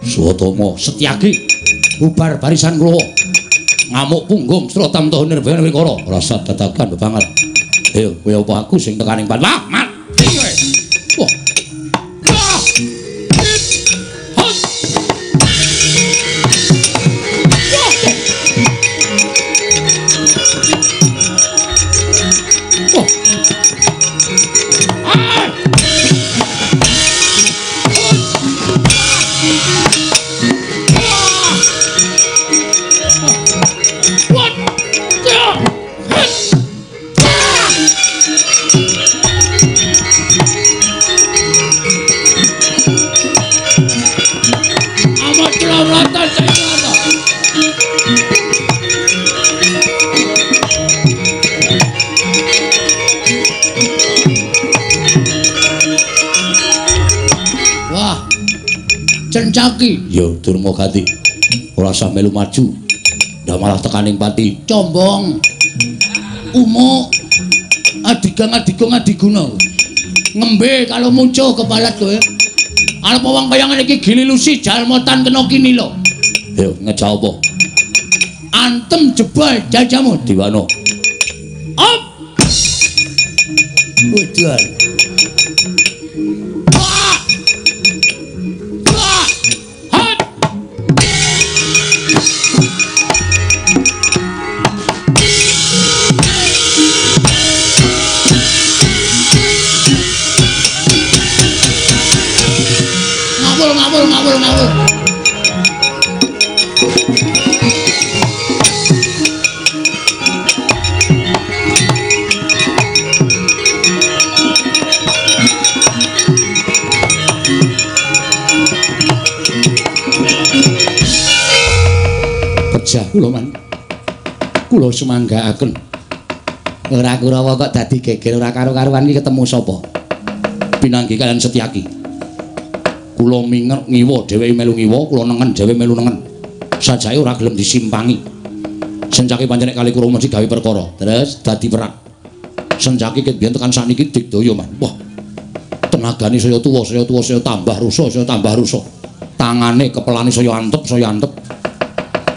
Swatama Setyaki bubar barisan kula ngamuk punggung sratam taha nirbaya wikara rasa dadakan bebangal. Ayo kowe apa aku sing tekaning pan. Wah mati kowe. Wah. Cencaki ya Durma Gati ora usah melu maju ndak malah tekaning pati combong umuk adigang adigung adiguna ngembe kalau muncul kepalat kowe arep wong kaya ngene iki gililusi jalmotan kena kini lho. Ayo ngejak apa antem jebol jajamu diwana op ujar. Ngawur. Pejah kula man. Kula sumanggaaken Ora Kurawa kok dadi geger ora karo-karuan iki ketemu sapa? Pinanggi kalian Setyaki. Kula minger ngiwa dheweke melu ngiwa, kula nengen dhewe melu nengen. Sajake ora gelem disimpangi. Sencaki pancen nek kali Kurawa mesti gawe perkara. Terus dadi perang. Sencaki ket biyen tekan sakniki digdaya, Man. Wah. Tenagane saya tuwa, saya tuwa, saya tambah rusa, saya tambah rusa. Tangane kepelane saya antep, saya antep.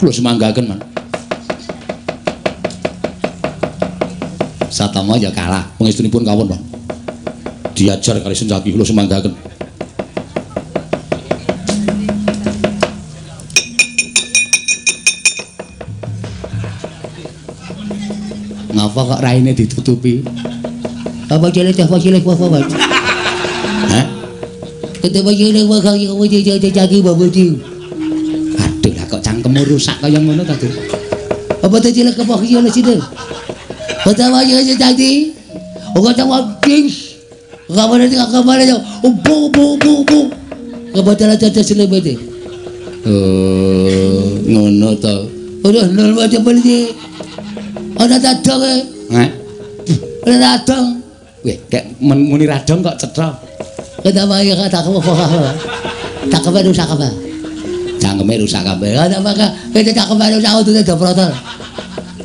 Kula semanggaken, Man. Satama ya kalah. Pangestunipun kawon, Man. Diajar kali Sencaki kula semanggaken. Ngapa kok raine ditutupi? Apa cilik apa cilik apa apa? Hah? Ketemu cilik apa kaya caki babuji. Aduh lah kok cangkemmu rusak kaya ngono ta, Dur? Apa ta cilik apa cilik sithik? Apa cilik caki? Ora tawa ding. Kabare kabare bu bu bu bu. Kabare caca cilik bete. Oh, ngono ta. Ora nol wae beli. Ana dadong e. Heh. Ana dadong. Weh, kek muni radong kok cetha. Kenapa ya kata aku apa? Cakeme rusak kabeh. Cangkeme rusak kabeh. Kenapa ka? Kene cangkeme rusak untune do protol.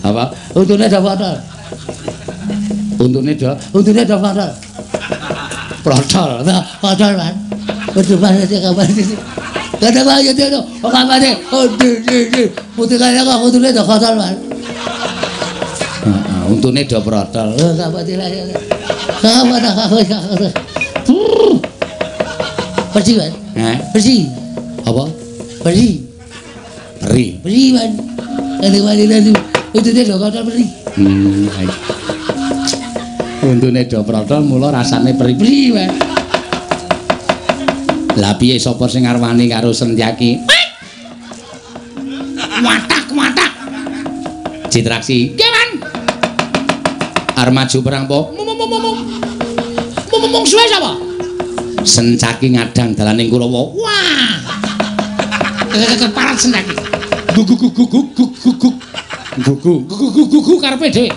Apa? Untune do protol. Untune do, untune do protol. Protol. Protol, Man. Berjumpa saja kabar ini. Kenapa ya dia? Oh, kabare. Oh, di di di. Putih kaya kok untune do protol, Man. Heeh, untune do protol. Bersih, Man. Heh? Bersih. Apa? Bersih. Peri. Bersih, Man. Kene-kene untune do protol peri. Untune do protol mula rasane peri-peri, Man. Lah piye sapa sing ngarwani karo Sentyaki? Watak-watak. Citraksi. Nggih, Man. Arep maju perang po? Mung suwe sapa? Sencaki ngadang dalaning Kurawa. Wah. Keparat Sencaki. Guguk guguk guguk guguk. Guguk guguk guguk karepe dhewe.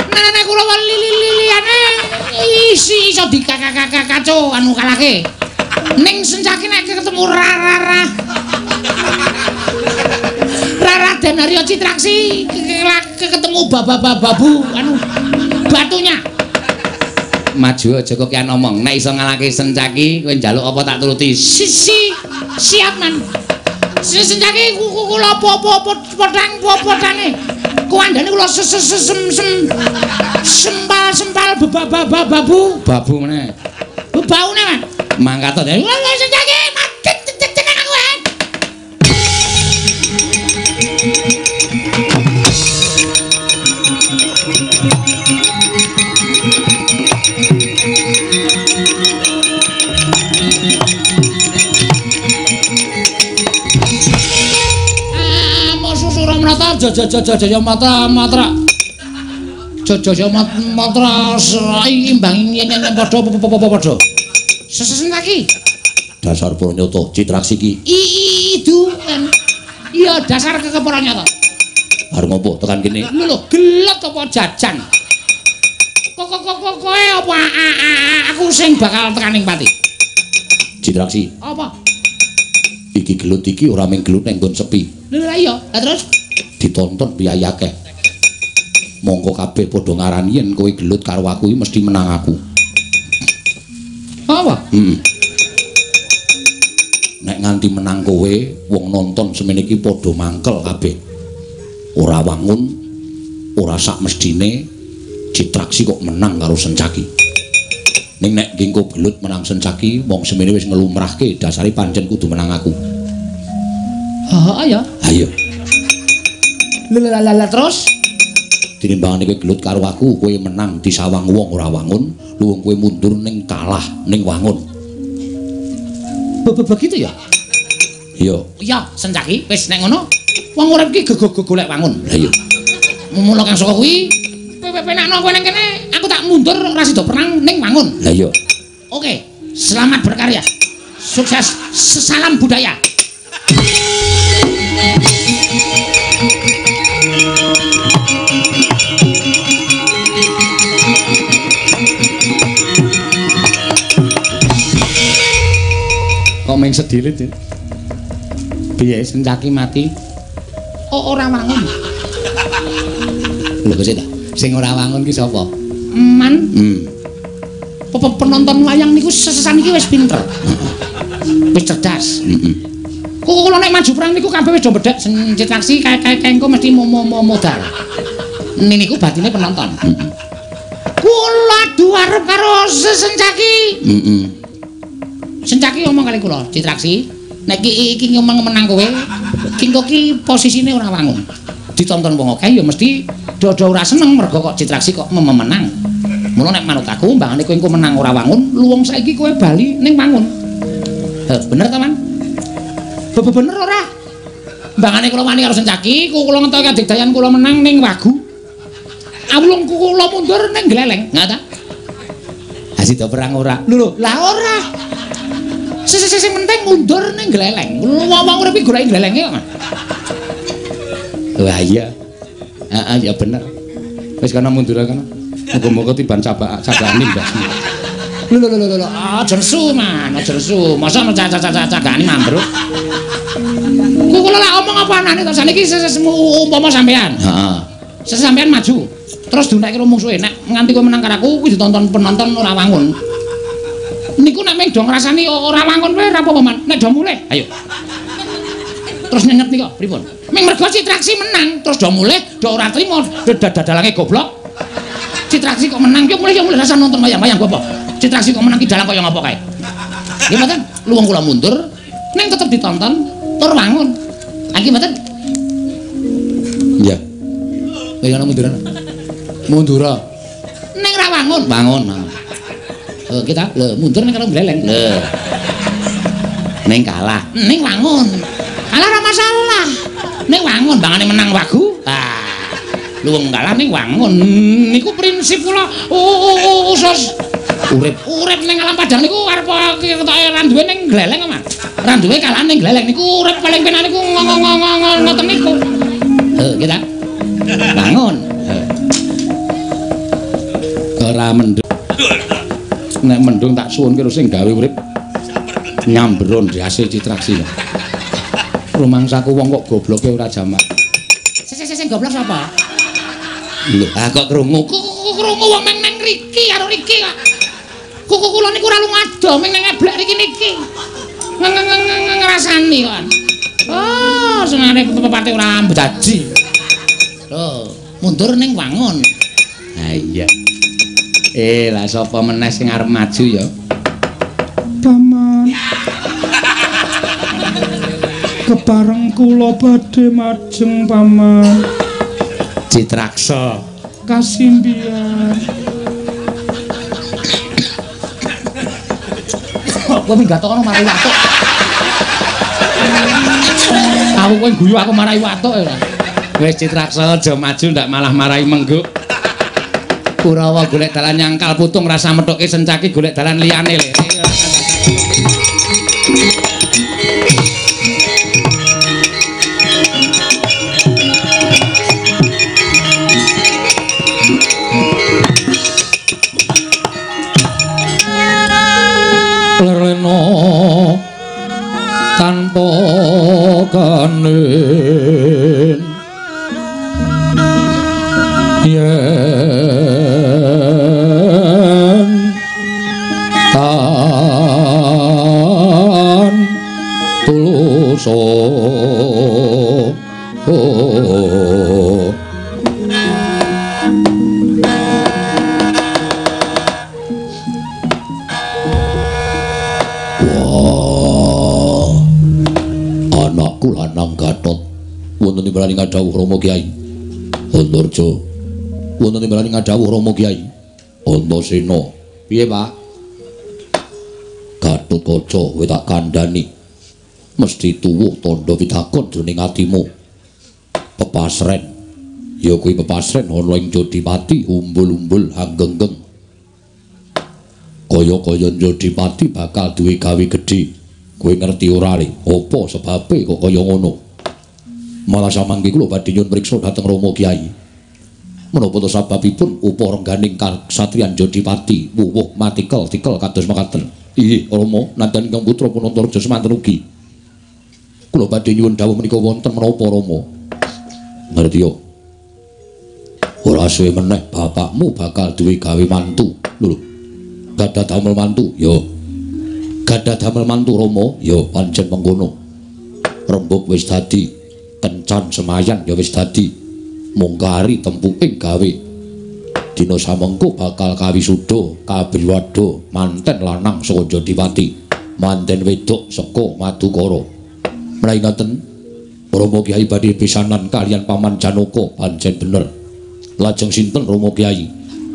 Nek Kurawa lili-liliane isi iso dikakakakaco anu kalahke. Ning Sencaki nek ketemu rarara. Raden Arya Citraksi ketemu babu anu batunya. Maju aja kok kian omong. Nek iso ngalahke Sencaki kowe njaluk apa tak turuti. Sisi siap, Man. Sencaki kula apa-apa podang podane. Kuwandane kula sem sem sempal sempal babu babu meneh. Baune, Man. Mangkat to. Sencaki mati tenang aku. Jaya matra matra jaya matra imbang yen padha padha Sencaki dasar Pranyata Citraksi iki idu iya dasar kekepranyata arep ngopo tekan kene lho gelut apa jajan kok kok kowe apa aku sing bakal tekan ing pati Citraksi apa iki gelut iki ora mung gelut nang nggon sepi lho lah iya lah terus ditonton biaya akeh. Mongko kabeh padha ngarani yen kowe gelut karo aku iki mesti menang aku. Apa? Heeh. Nek nganti menang kowe, wong nonton semene iki padha mangkel kabeh. Ora wangun, ora sak mestine Citraksi kok menang karo Sencaki. Ning nek ngko gelut menang Sencaki, wong semene wis ngelumrahke dasare pancen kudu menang aku. Heeh ya. Ayo. Lha terus tinimbangane kowe gelut karo aku, kowe menang disawang wong ora wangun, luwung kowe mundur ning kalah ning wangun. Begitu ya? Iya. Iya, Sencaki, wis nek ngono, wong urip iki golek wangun. Lah iya. Mula kang saka kuwi, kowe penakno kowe ning kene, aku tak mundur ora sida perang ning wangun. Lah iya. Oke, selamat berkarya. Sukses, salam budaya. Ming sedilit. Piye Sencaki mati? Oh, ora wangun. Lho kok ta? Sing ora wangun ki sapa? Man. Penonton wayang niku sesesan iki wis pinter. Wis cerdas. Heeh. Kula nek maju perang niku kabeh wis do bedhek Citraksi kae-kae engko mesti modar. Niku batine penonton. Heeh. Kula adu arep karo Sencaki. Heeh. Sencaki ngomong kali kula, Citraksi, nek iki ngomong menang kowe, ki engko ki posisine ora wangun. Ditonton wong akeh ya mesti do-do ora seneng mergo kok Citraksi kok memenang. Mula nek manut aku mbangane kowe engko menang ora wangun, luwung saiki kowe bali ning wangun. Heh, bener ta, Man? Bener ora? Mbangane kula wani karo Sencaki, kula ngentoke kadigdayan kula menang ning wagu. Awulung kula mundur ning gleleng, nggak ta? Ha sida perang ora. Lho, lah ora. Sing penting mundur ning gleleng. Wong urip iki goleki glelenge kok, Mas. Wah iya. Heeh, ya bener. Wis kana mundur kana. Muga-muga tiban cabakane Mbak. Lho lho lho lho, aja nesu, Man, aja nesu. Masa cacah-cacahane mambruk. Kula lak omong apa anane to saniki umpama sampean. Heeh. Sesampean maju. Terus diunekke karo mungsuhe, nek nganti kowe menang karo aku kuwi ditonton penonton ora wangun. Niku nek mung do ngrasani ora wangun kowe ora apa-apa, Man. Nek do mulih, ayo. Terus nyenyet nika, pripun? Ming mergo Citraksi menang, terus do mulih, do ora trimo, do dadalange goblok. Citraksi kok menang, yo mulih rasa nonton wayang-wayang apa. Citraksi kok menang ki dalang kaya ngapa kae. Nggih mboten, luwung kula mundur, ning tetep ditonton tur wangun. Ha iki mboten? Iya. Kaya ana munduran. Mundura. Ning ra wangun, wangun. Oh, kita lho mundur ning karo gleleng. Lho. Ning kalah, ning wangun. Kalah ora masalah. Ning wangun bangane menang wagu. Ah. Luwung kalah ning wangun. Niku prinsip kula usus urip. Urip ning alam padang niku arep ketoke ra duwe ning gleleng, Mas. Ra duwe kalah ning gleleng niku urip paling penak niku ngoten niku. Heh, kita bangun. Ora mendung. Nek mendung tak suwun karo sing gawe urip nyamberon ndase Citraksi. Rumangsaku wong kok gobloke ora jamak. Sing goblok sapa? Lho, ah kok krungu. Krungu wong meng nang riki karo riki kok. Kuku kula niku ora lunga ado meng nang eblek riki niki. Ngrasani kok. Oh, senengane pepate ora mbedaji. Lho, mundur ning wangun. Ha iya. Lah sapa meneh sing arep maju ya? Paman. Kepareng kula badhe majeng, Paman. Citraksa. Kasimbian. Kowe minggat kono marai watuk. Aku kowe guyu aku marai watuk ya. Wis Citraksa aja maju ndak malah marai mengguk. Kurawa golek dalan nyangkal putung rasa methuke Sencaki golek dalan liyane le. Lerena tanpa kanen yen tan tulus oh. Wah, anakku lanang Gatot wonten timbalane ngadhawuh Rama Kyai Antarja. Wonten timbalane ngadhawuh Rama Kyai Antasena. Piye, Pak? Gatotkaca kowe tak kandhani mesti tuwuh tandha pitakon jroning atimu. Pepasren ya kuwi pepasren ana ing Jodipati umbul-umbul anggenggeng. Kaya-kaya Jodipati bakal duwe gawe gedhe. Kowe ngerti ora le? Apa sebabe kok kaya ngono? Malah samangke kula badhe nyuwun priksa dhateng Rama Kyai. Menapa to sababipun upa rengganing kasatriyan Jodipati wuwuh matikel-tikel kados mekaten? Inggih, Rama, nadyan ingkang putra Punantarja semanten ugi. Kula badhe nyuwun dawuh menika wonten menapa, Rama? Ngerti yo. Ora suwe meneh bapakmu bakal duwe gawe mantu. Lho. Gadah damel mantu? Yo. Gadah damel mantu, Rama? Yo, pancen mengkono. Rembug wis dadi, kencan semayan ya wis dadi. Mung kari tempuking gawe. Dina samengko bakal kawisuda kabriwada manten lanang saka Jodipati, manten wedok saka Madukara. Menawi ngaten, Rama Kyai badhe pisanan kaliyan Paman Janaka pancen bener. Lajeng sinten Rama Kyai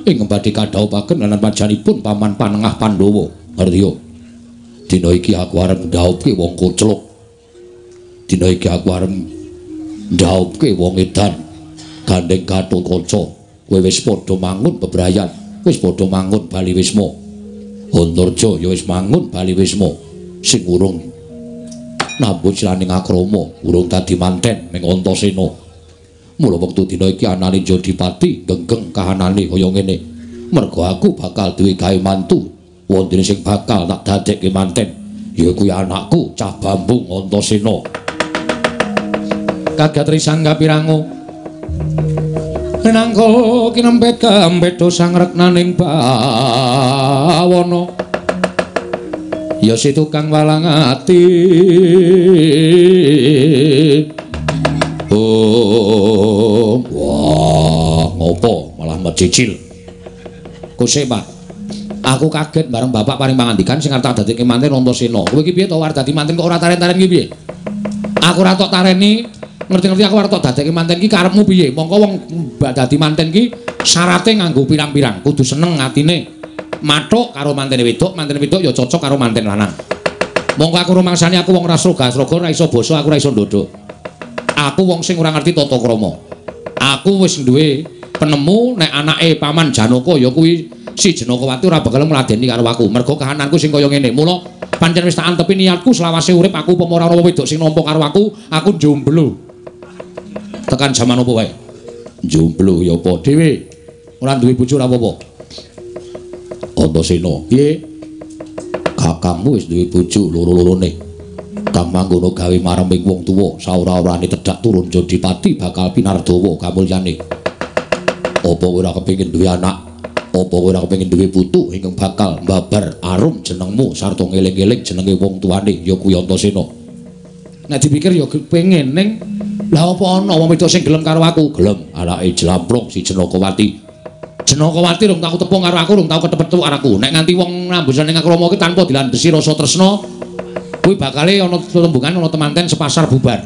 ingkang badhe kadhawuhaken lan pajanipun Paman Panengah Pandhawa? Ngerti yo. Dina iki aku arep ndhaupke wong koclok. Dina iki aku arep ndhaupke wong edan. Gandeng Gatotkaca, kowe wis padha mangun bebrayan, wis padha mangun bali wisma. Antarja ya wis mangun bali wisma. Sing urung nambut silaning akrama, urung dadi manten ning Antasena. Mula wektu dina iki anane Jodipati genggeng kahanane kaya ngene. Merga aku bakal duwe gawe mantu, wonten sing bakal tak dadekke manten, ya kuwi anakku Cah Bambung Antasena. Kagat risang kapirango. Nangka kinempet kempet sang reknaning bawana. Ya si tukang walang ati. Oh, wah, ngopo malah mecicil. Kusik, Pak. Aku kaget bareng bapak paring pangandikan sing arep tak dadekke manten Antasena. Kowe iki piye to arep dadi manten kok ora taren-taren iki piye? Aku ora tok tareni, ngerti-ngerti aku arep tok dadekke manten iki karepmu piye? Mongko wong dadi manten iki syarate nganggo pirang-pirang, kudu seneng atine. Mathuk karo mantene wedok, mantene wedok ya cocok karo manten lanang. Mongko aku rumangsane aku wong ora sroga-sroga, ora iso basa, aku ora iso ndodok. Aku wong sing ora ngerti tata krama. Aku wis duwe penemu nek anake Paman Janaka ya kuwi si Janakawati ora bakal ngladeni karo aku. Mergo kahananku sing kaya ngene. Mula pancen wis tak antepi niatku selawase urip aku upama ora ana wedok sing nampa karo aku, aku jomblo. Tekan jaman apa wae? Jomblo ya apa dhewe. Ora duwe bojo ora apa-apa. Antasena, piye? Kakangmu wis duwe bojo loro-lorone. Kang mangkono gawe mareming wong tuwa, saora-orane tedhak turun Jodipati bakal pinardawa kamulyane. Apa kowe ora kepengin duwe anak? Apa kowe ora kepengin duwe putu ingkang bakal mbabar arum jenengmu sarta ngeling-eling jenenge wong tuane ya kuwi Antasena? Nek dipikir ya kepengin ning lah apa ana wong wedok sing gelem karo aku? Gelem, anake Jlamprong si Janakawati. Janakawati rung tau tepung karo aku, rung tau ketepethuk karo aku. Nek nganti wong nambusan ning akrama iki tanpa dilandhesi rasa tresna, kuwi bakale ana lembungan ana temanten sepasar bubar.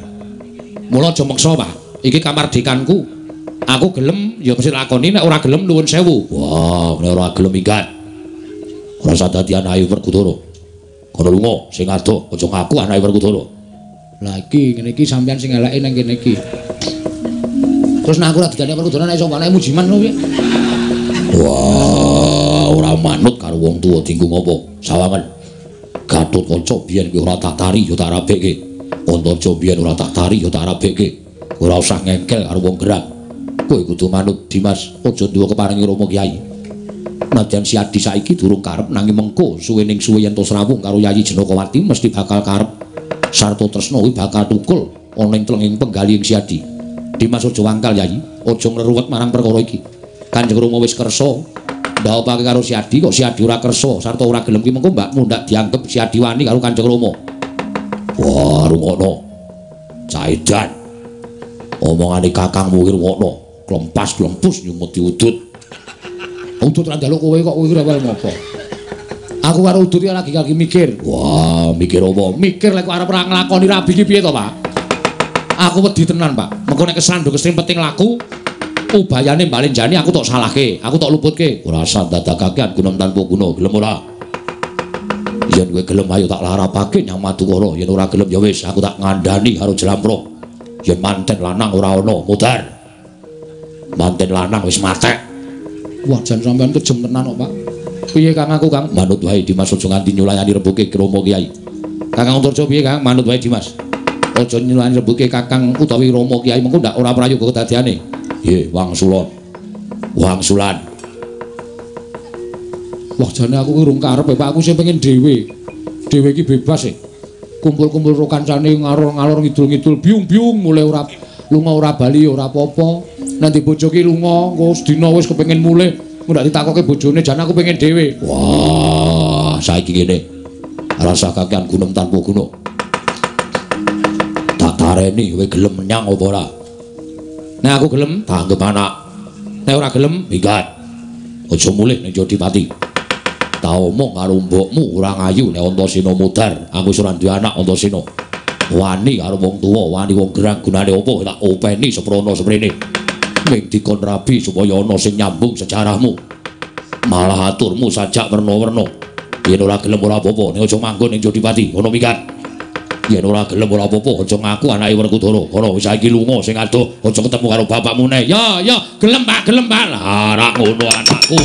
Mula aja meksa, Pak. Iki kamardikanku. Aku gelem ya mesti lakoni, nek ora gelem nuwun sewu. Wah, nek ora gelem minggat. Ora usah dadi anake Werkudara. Kono lunga sing adoh, aja ngaku anake Werkudara. Lah iki ngene iki sampean sing eleke nang kene iki. Terus nek aku ora didandani Werkudara nek iso anake Mujiman lho piye? Wah, ora manut karo wong tuwa dinggo ngopo? Sawangen. Gatotkaca biyen kuwi ora tak tari ya tak rabekke. Antarja biyen ora tak tari ya tak rabekke. Ora usah ngengkel karo wong gerang. Kowe kudu manut Dimas, aja duwe keparengi Rama Kyai. Nadyan si Adi saiki durung karep nanging mengko suwe ning suwe yen to srawung karo Yayi Janakawati mesti bakal karep. Sarta tresna kuwi bakal tukul ana ing tlenging penggalihing si Adi. Dimas aja wangkal Yayi, aja ngruwet marang perkara iki. Kanjeng Rama wis kersa ndhaupake karo si Adi, kok si Adi ora kersa sarta ora gelem ki mengko mbakmu ndak dianggep si Adi wani karo Kanjeng Rama. Wah, rungokno. Caidan. Omongane kakangmu ki rungokno. Klempas-klempus nyumut diudut. Udut ra njaluk kowe kok kowe ora wal ngopo. Aku karo udut iki lagi mikir. Wah, mikir apa? Mikir lek arep ora nglakoni rabi ki piye to, Pak? Aku wedi tenan, Pak. Mengko nek kesandung kesrimpet laku ubayane mbalenjani aku tok salahke, aku tok luputke. Ora usah dadakakean guna tanpa guna, gelem ora? Yen kowe gelem ayo tak larapake nyang Madukara, yen ora gelem ya wis aku tak ngandani karo Jlamprong. Yen manten lanang ora ana, mudhar. Manten lanang wis matek. Wah, jan sampean kejem tenan kok, Pak. Piye Kang aku, Kang? Manut wae Dimas aja nganti nyulayani rembuke Rama Kyai. Kakang Antarja piye, Kang? Manut wae Dimas. Aja nyulayani rembuke Kakang utawi Rama Kyai mengko ndak ora prayoga kedadiane. Nggih, wangsulon. Wangsulan. Wah, jane aku ki urung karep, Pak. Aku sing pengen dhewe. Dhewe iki bebas e. Kumpul-kumpul karo kancane ngalor-ngalor ngidul-ngidul biung-biung mulih ora lunga ora bali ora apa-apa. Nanti bojo ki lunga, engko sedina wis kepengin mulih, ndak ditakoke bojone, jan aku pengen dhewe. Wah, saiki ngene. Rasa kakean gunem tanpa guna. Tak tareni kowe gelem menyang apa ora? Nek aku gelem, tak anggep anak. Nek ora gelem, minggat. Aja mulih ning Jodipati. Tak omong karo mbokmu ora ngayu nek Antasena mudhar. Aku wis ora duwe anak Antasena. Wani karo wong tuwa, wani wong gerang gunane apa tak openi seprono semrene. Ming dikon rabi supaya ana sing nyambung sejarahmu. Malah aturmu sajak werna-werna. Yen ora gelem ora apa-apa, nek aja manggon ning Jodipati, ngono minggat. Yen ora gelem ora apa-apa, aja ngaku anake Werkudara. Kono wis saiki lunga sing adoh, aja ketemu karo bapakmu neh. Ya, ya, gelem Pak, gelem Pak. Lah, ora ngono anakku.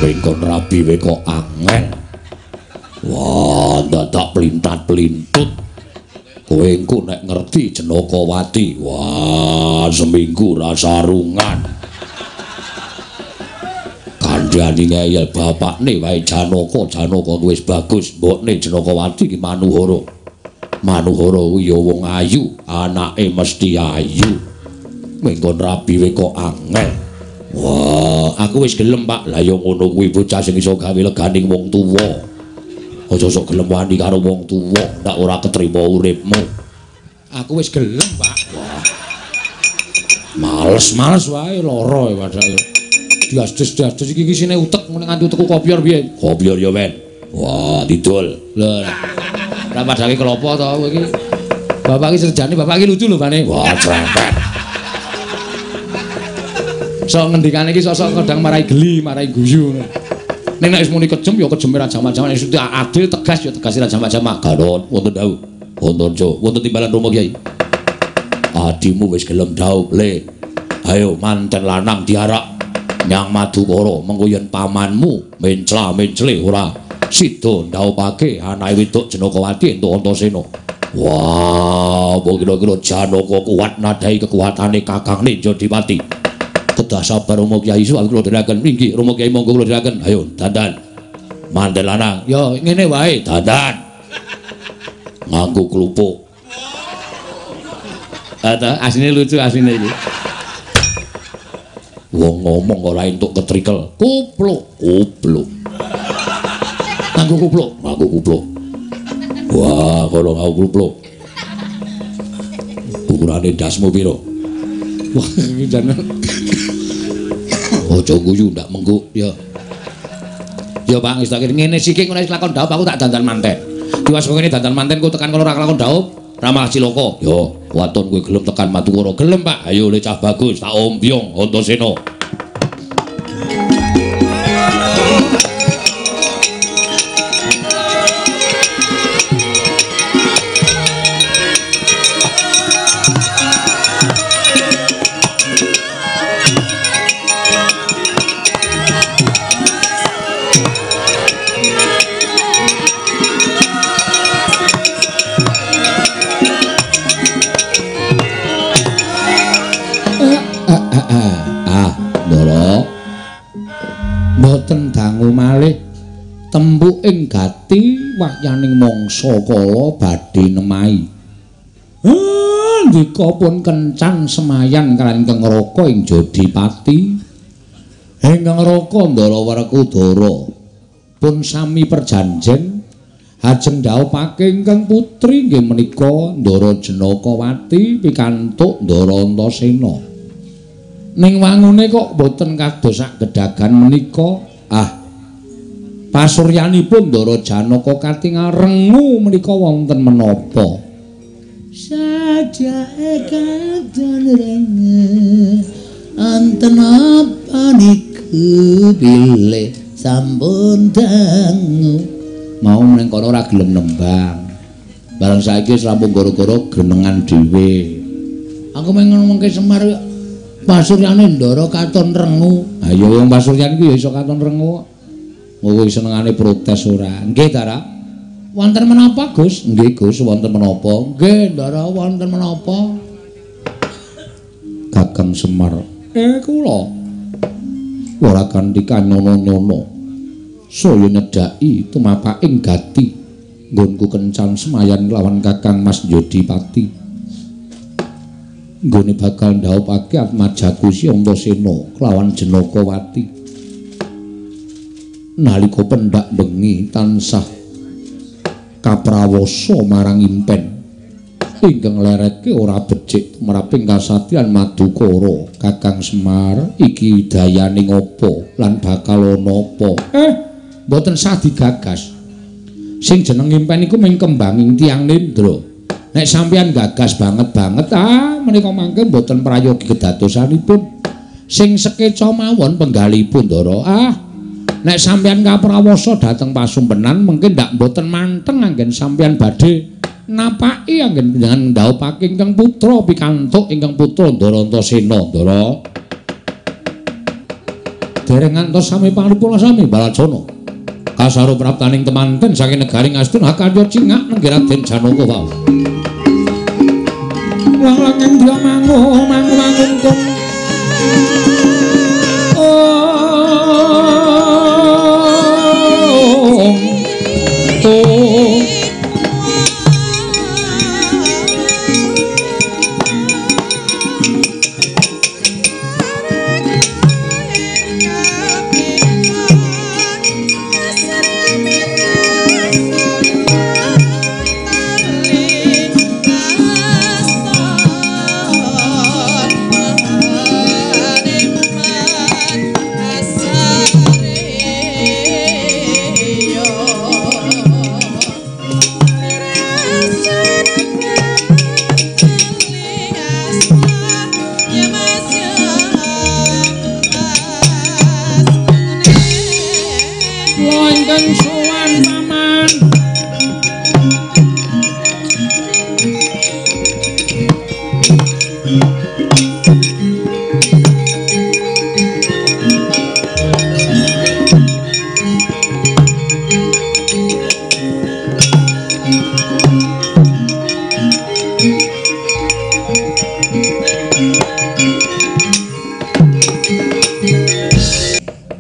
Wengkon rabi we kok angel. Wah, dadak plintat-plintut. Kowe engko nek ngerti Janakawati, wah, seminggu ra sarungan. Kandhani ngeyel bapakne wae Janaka, Janaka wis bagus, mbokne Janakawati ki Manuhara. Manuhara kuwi ya wong ayu, anake mesti ayu. Mengkon rabi we kok angel. Wah, aku wis gelem, Pak. Lah ya ngono kuwi bocah sing iso gawe leganing wong tuwa. Aja sok gelem wani karo wong tuwa, ndak ora ketrima uripmu. Aku wis gelem, Pak. Wah. Males-males wae lara ya padake. Diasdes-diasdes iki isine utek ngene nganti utekku kopior piye? Kopior ya, Men. Wah, didol. Lho. Ora padake klopo to kowe iki. Bapak iki serjane, bapak iki lucu lho, Pane. Wah, cempet. Sok ngendikane iki sok-sok kadang marai geli, marai guyu ngono. Ning nek wis muni kejem ya kejeme ra jamak-jamak, nek adil tegas ya tegas ra jamak-jamak. Gatot wonten dawuh. Wonten Jo, wonten timbalan Rama Kyai. Adimu wis gelem dhaup, Le. Ayo manten lanang diarak nyang Madukara, mengko yen pamanmu mencla-mencle ora sida ndhaupake anake wedok Janakawati entuk Antasena. Wah, apa kira-kira Janaka kuat nadai kekuatane kakangne Jodipati. Kedah sabar Rama Kyai, suwun kula dherekaken. Inggih Rama Kyai, monggo kula dherekaken. Ayo dandan. Manten lanang. Ya ngene wae, dandan. Nganggo klupuk. Ta asline lucu asline iki. Wong ngomong ora entuk ketrikel. Kupluk, kupluk. Nganggo kupluk, nganggo kupluk. Wah, kono nganggo kupluk. Ukurane ndasmu piro? Wah, iki jane. Aja guyu ndak mengguk ya. Ya Pak, wis tak ngene siki ngono wis lakon dhaup aku tak dandan manten. Diwas kok ngene dandan manten ku tekan kono ora lakon dhaup, ra malah cilaka. Yo, waton kowe gelem tekan Madukara. Gelem, Pak. Ayo le cah bagus, tak ombyong Antasena. Mboten dangu malih tembuk ing gati wahyaning mangsa kala badhe nemahi. Ndika pun kencan semayan kaliyan Ingkang Raka ing Jodipati. Ingkang Raka Ndara Werkudara pun sami perjanjen ajeng dhaupake ingkang putri inggih menika Ndara Janakawati pikantuk Ndara Antasena. Ning wangune kok boten kados sak gedagan menika. Ah, pasuryanipun Ndara Janaka katingal rengu menika wonten menapa? Sajake katon renge anten apa niku bilih sampun dangu. Mau ning kono ora gelem nembang. Bareng saiki wis rampung gara-gara genengan dhewe. Aku meng ngomongke Semar pasuryane Ndara katon rengu. Ha iya wong pasuryan iki ya iso katon rengu. Kowe senengane protes ora? Nggih, Ndara. Wonten menapa, Gus? Nggih, Gus, wonten menapa? Nggih, Ndara, wonten menapa? Kakang Semar? Kula ora kanthi kanyono-nyono saya nyedhaki tumapaking gati nggonku kencan semayan lawan Kakang Mas Yodipati. Nggone bakal ndhaupake atmajaku si Antasena kelawan Jenakawati. Nalika pendak bengi tansah kaprawasa marang impen ingkang lereke ora becik tumraping kasatyan Madukara. Kakang Semar, iki dayane ngopo lan bakal ana apa? Mboten sah digagas. Sing jeneng impen iku mung kembanging tiyang nendra. Nek sampeyan gagas banget-banget, menika mangke mboten prayogi kedadosanipun. Sing sekeca mawon penggalipun, Ndara. Nek sampeyan kaprawasa dhateng pasumpenan mengke ndak mboten manteng anggen sampeyan badhe napaki anggen panjenengan ndhaupake ingkang putra pikantuk ingkang putra Ndara Antasena, Ndara. Dereng ngantos sami pangripula sami Balacana. Kasaro praptaning temanten saking negari Ngastina hakarya cingak nenggih Raden Janaka wau. Lang-langing dia mangu mangu mangungkung. Oh,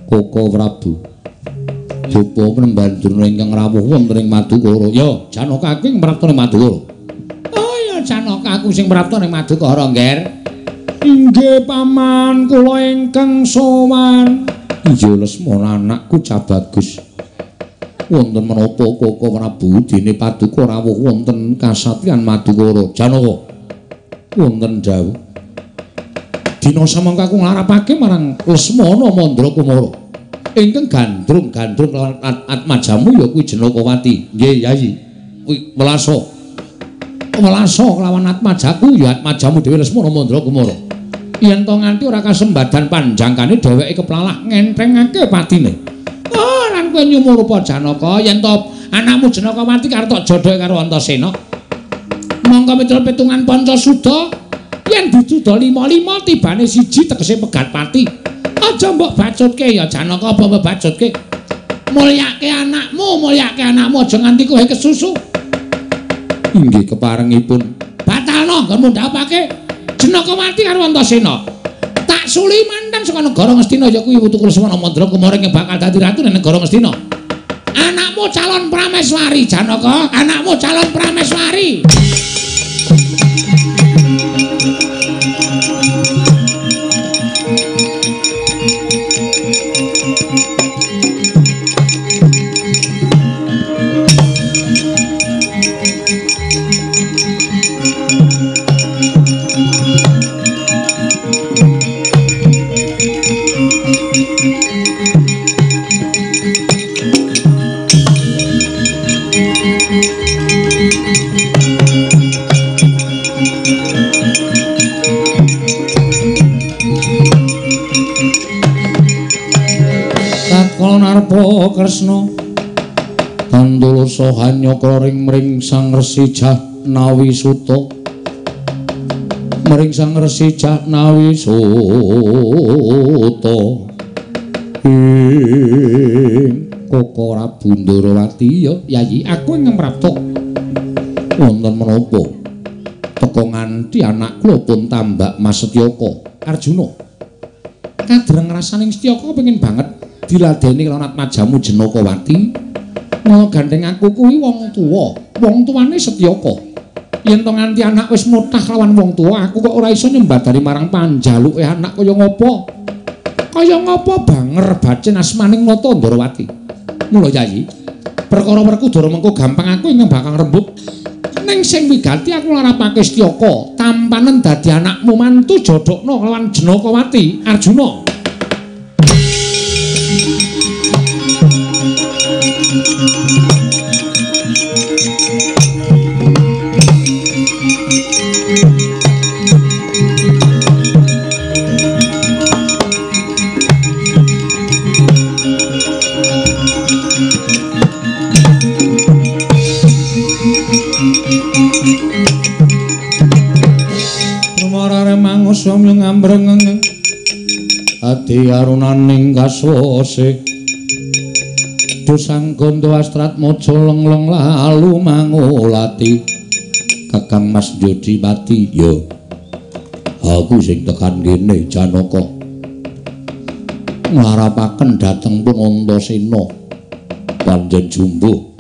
Koko Prabu Dupa penemban Durna ingkang rawuh wonten ing Madukara. Ya, Janaka aku ing prapta ning Madukara. Oh ya, Janaka aku sing prapta ning Madukara, Ngger. Inggih, Paman, kula ingkang sowan. Iya, Lesmana anakku Cabagus. Wonten menapa Koko Prabu dene paduka rawuh wonten kasatriyan Madukara? Janaka. Wonten dawuh. Dina samangka aku nglarapake marang Lesmana Mandra Kumara. Ingkang gandrung-gandrung lawan atmajamu ya kuwi Jenakawati. Nggih, Yayi. Kuwi welasa. Welasa kelawan atmajaku ya atmajamu dhewe Lesmana Mandra Kumara. Yen to nganti ora kasembadan panjangkane dheweke keplalah ngenthengake patine. Oh, lan kowe nyumurupa Janaka yen to anakmu Jenakawati karo tok jodhoke karo Antasena. Mongko miturut pitungan Pancasuda yen diduda 5-5 tibane siji tegese pegat pati. Aja mbok bacutke ya Janaka, apa mbok bacutke? Mulyake anakmu, mulyake anakmu aja nganti kowe kesusu. Inggih keparengipun. Batalno nggonmu ndhapake Jenakawati karo Antasena. Tak suli mantan saka negara Ngastina ya kuwi putu Lesmana Mandra Kumara ingkang bakal dadi ratu ning negara Ngastina. Anakmu calon prameswari Janaka, anakmu calon prameswari. Kresna tandulasa hanyakra ring mring Sang Resi Jahnawi Suta, mring Sang Resi Jahnawi Suta. Ing Koko Prabu Ndarawati ya Yayi, aku ingkang prapta. Wonten menapa Teka nganti anak kula pun tambak Mas Setyaka Arjuna. Kadreng rasaning Setyaka pengin banget diladeni karo Atmajamu Jenakawati. Mula gandeng aku kuwi wong tuwa, wong tuane Setyaka. Yen to nganti anak wis mutah lawan wong tuwa, aku kok ora iso nyembadani marang panjaluke anak kaya ngopo. Kaya ngopo banger bacin asmaning Nata Ndorowati. Mula Yayi, perkara Werkudara mengko gampang aku ingkang bakal rembug. Ning sing wigati aku nglarapake Setyaka, tampanen dadi anakmu mantu jodhokno kelawan Jenakawati Arjuna. Ngambrengeng ati arunaning kaswase dosang gondo astratmojo lengleng lalu mangulati Kakang Mas Jodipati. Ya aku sing tekan kene Janaka nglarapaken dhateng pun Antasena panjen jumbuh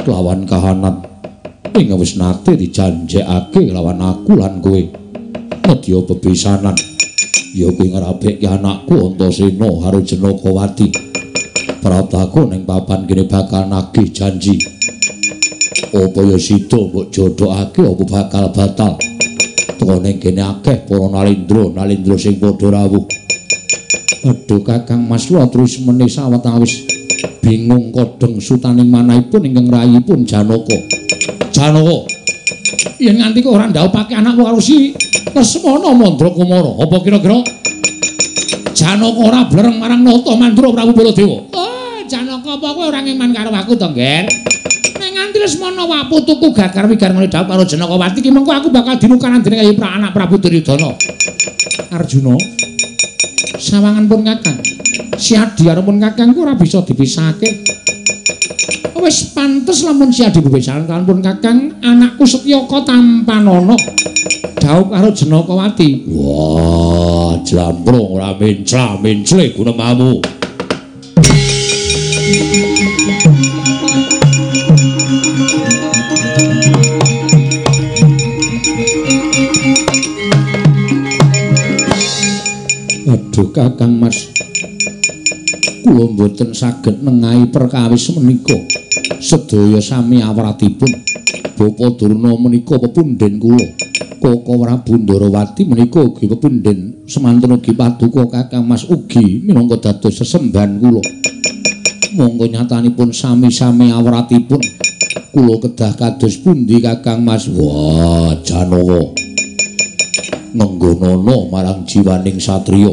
kelawan kahanan ing wis nate dijanjekake lawan aku lan kowe nedya bebesanan. Ya kuwi ngrabekke anakku Antasena karo Jenakawati. Prataku ning papan kene bakal nagih janji. Apa ya sida mbok jodhokake apa bakal batal. Teka ning kene akeh para nalindra, nalindra sing padha rawuh. Aduh Kakang Mas kula terus meneh sawetawis bingung kodheng sutaning manahipun ingkang rayipun Janaka. Janaka, yen nganti kok ora ndhaupake anakmu karo si Lesmana Mandrakumara, apa kira-kira Janaka ora blereng marang Nata Mandura Prabu Baladewa? Oh, Janaka apa kowe ora ngeman karo aku to, Ngger? Nek nganti Lesmana wae putuku gagar wigar ngene dhawuh karo Jenakawati ki mengko aku bakal dinukaran dening anak Prabu Duryudana. Arjuna, sawangan pun Kakang, si Adi pun Kakang ku ora bisa dipisahake. Wis pantes lamun si Adi bebesahan kan pun Kakang, anakku Setyaka tampanana dhaup karo Jenakawati. Wah, jlamprung ora mencla-mencle gunemamu. Aduh Kakang Mas, kula mboten saged nengahi perkawis menika. Sedaya sami awratipun. Bapa Durna menika pepundhen kula. Koko Prabu Ndarawati menika ugi pepundhen, semanten ugi paduka Kakang Mas ugi minangka dados sesembahan kula. Monggo nyatanipun sami-sami awratipun. Kula kedah kados pundi Kakang Mas? Wah, Janaka. Ngenggonana marang jiwaning satriya.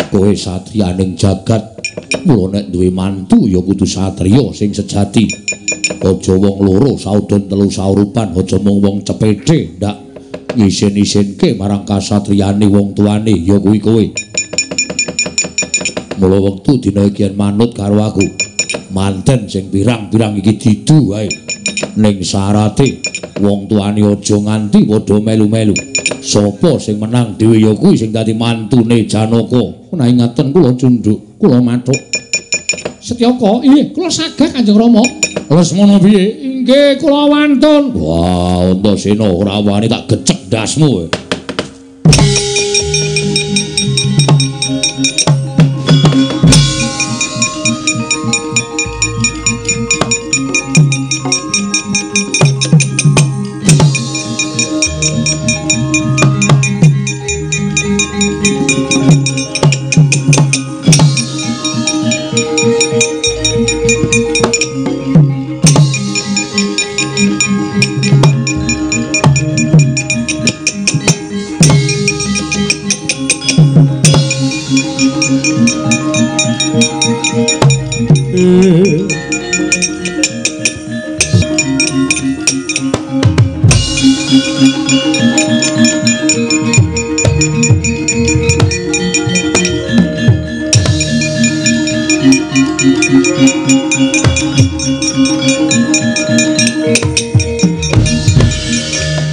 Kowe satriyaning jagat, mula nek duwe mantu ya kudu satriya sing sejati. Aja wong loro saudon telu saurupan, aja mung wong cepethe ndak ngisin-isinke marang kasatriyane wong tuane ya kuwi kowe. Mula wektu dina iki manut karo aku. Manten sing pirang-pirang iki didu wae. Ning syarate wong tuane aja nganti padha melu-melu. Sapa sing menang dhewe ya kuwi sing dadi mantune Janaka. Menawi ngaten kula cundhuk, kula mathuk. Setyaka, inggih kula saged Kanjeng Rama. Lesmana piye? Inggih kula wantun. Wah, Antasena ora wani tak gecek ndasmu.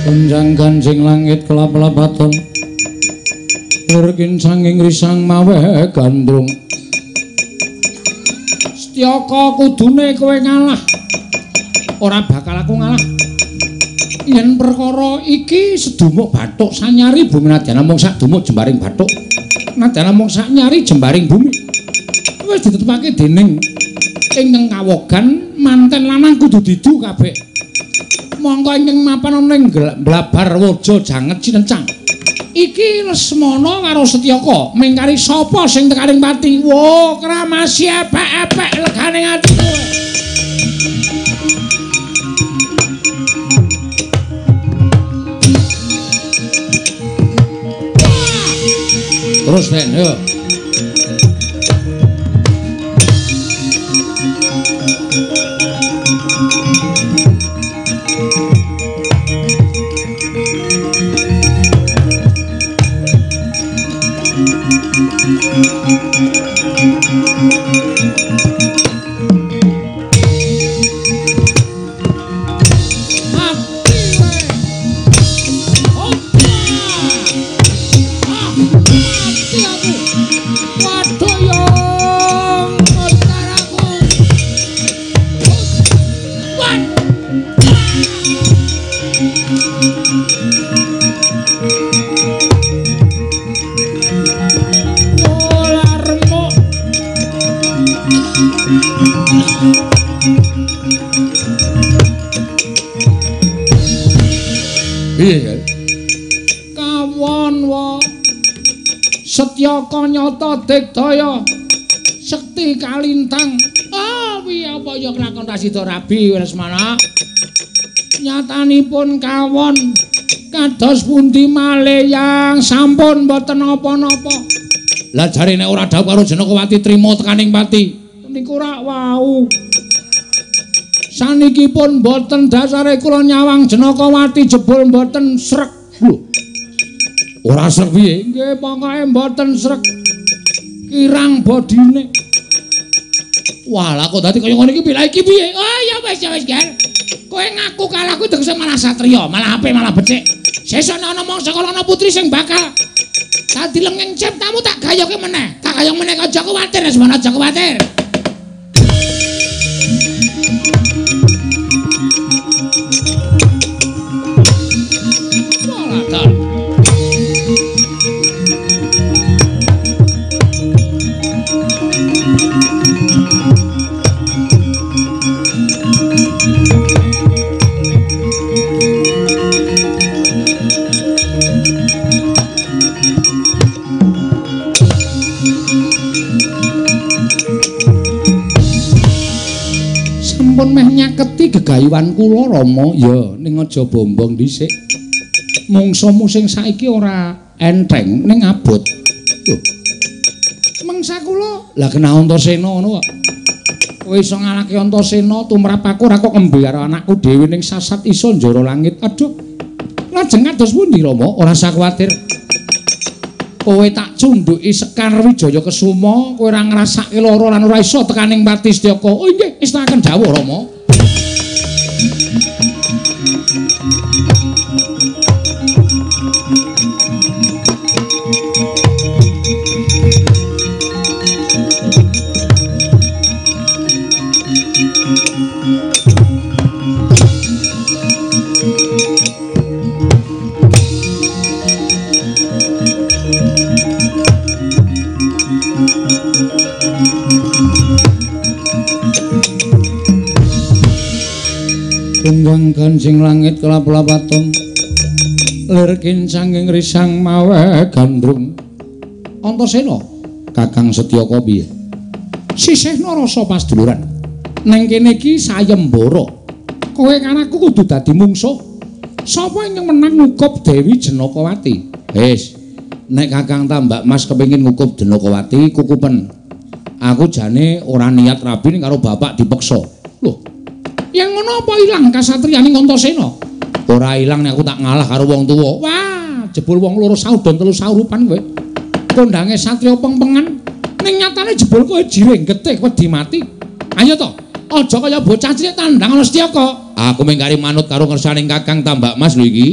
Gonjang ganjing langit kelap-lapaton. Lir kincanging risang maweh gandrung. Setyaka kudune kowe ngalah. Ora bakal aku ngalah. Yen perkara iki sedumuk bathuk sanyari bumi nadyan namung sak dumuk jembaring bathuk. Nadyan namung sak nyari jembaring bumi. Wis ditetepake dening ingkang kawogan manten lanang kudu didu kabeh. Mongko ingkang mapan ana ing blabar waja janget cinencang. Iki Lesmana karo Setyaka mingkari sapa sing tekaning pati. Wo kramasi epek-epek legane ati kowe. Terus nen yo. Kawon wa Setyaka nyata digdaya sekti kalintang. Ah piye apa ya kelakon ra sida rabi Lesmana. Nyatanipun kawon kados pundi malih yang sampun mboten napa-napa. Lah jare nek ora dhawuh karo Janakawati trima tekaning pati. Niku rak wau. Saniki pun mboten dasare kula nyawang Janakawati jebul mboten srek. Lho. Ora srek piye? Nggih, pokoke mboten srek. Kirang bodine. Wah, lah kok dadi kaya ngono iki piye? Lah iki piye? Oh ya wis ya wis, Ger. Kowe ngaku kalah kuwi tegese malah satriya, malah apik, malah becik. Sesuk ana mangsa kala ana putri sing bakal dadi lenging ciptamu tak gayoke meneh. Tak gayong meneh aja kuwatir, Lesmana, aja kuwatir. Sampun meh nyaketi gegayuhan kula Rama. Ya ning aja bombong dhisik. Mungsuhmu sing saiki ora enteng ning abot. Lho. Mengsa kula. Lah kena Antasena ngono kok. Kowe iso ngalahke Antasena tumrap aku ora kok kembe karo anakku dhewe ning sasat iso njara langit. Aduh. Lajeng kados pundi Rama? Ora usah kuwatir. Kowe tak cundhuki Sekar Wijaya Kesuma, kowe ora ngrasake lara lan ora iso tekaning pati Setyaka. Oh nggih, istakaken dawuh Rama. Kembang kancing langit kelap-lapaton lir kincanging risang mawe gandrung. Antasena Kakang Setyaka piye? Sisihna rasa pasduluran. Neng kene iki sayembara. Kowe karo aku kudu dadi mungsuh. Sapa ingkang menang ngukup Dewi Janakawati? Wis, nek Kakang Tambak Mas kepengin ngukup Janakawati, kukupen. Aku jane ora niat rabi ning karo bapak dipeksa. Lho, yang ngono apa ilang kasatriyane Antasena? Ora ilang nek aku tak ngalah karo wong tuwa. Wah, jebul wong loro saudon telu saurupan kowe. Kondange satriya pengpengan. Ning nyatane jebul kowe jiring getih wedi mati. Ayo to, aja kaya bocah cilik tandang ana Setyaka. Aku mung kari manut karo ngersane Kakang Tambak Mas lho iki.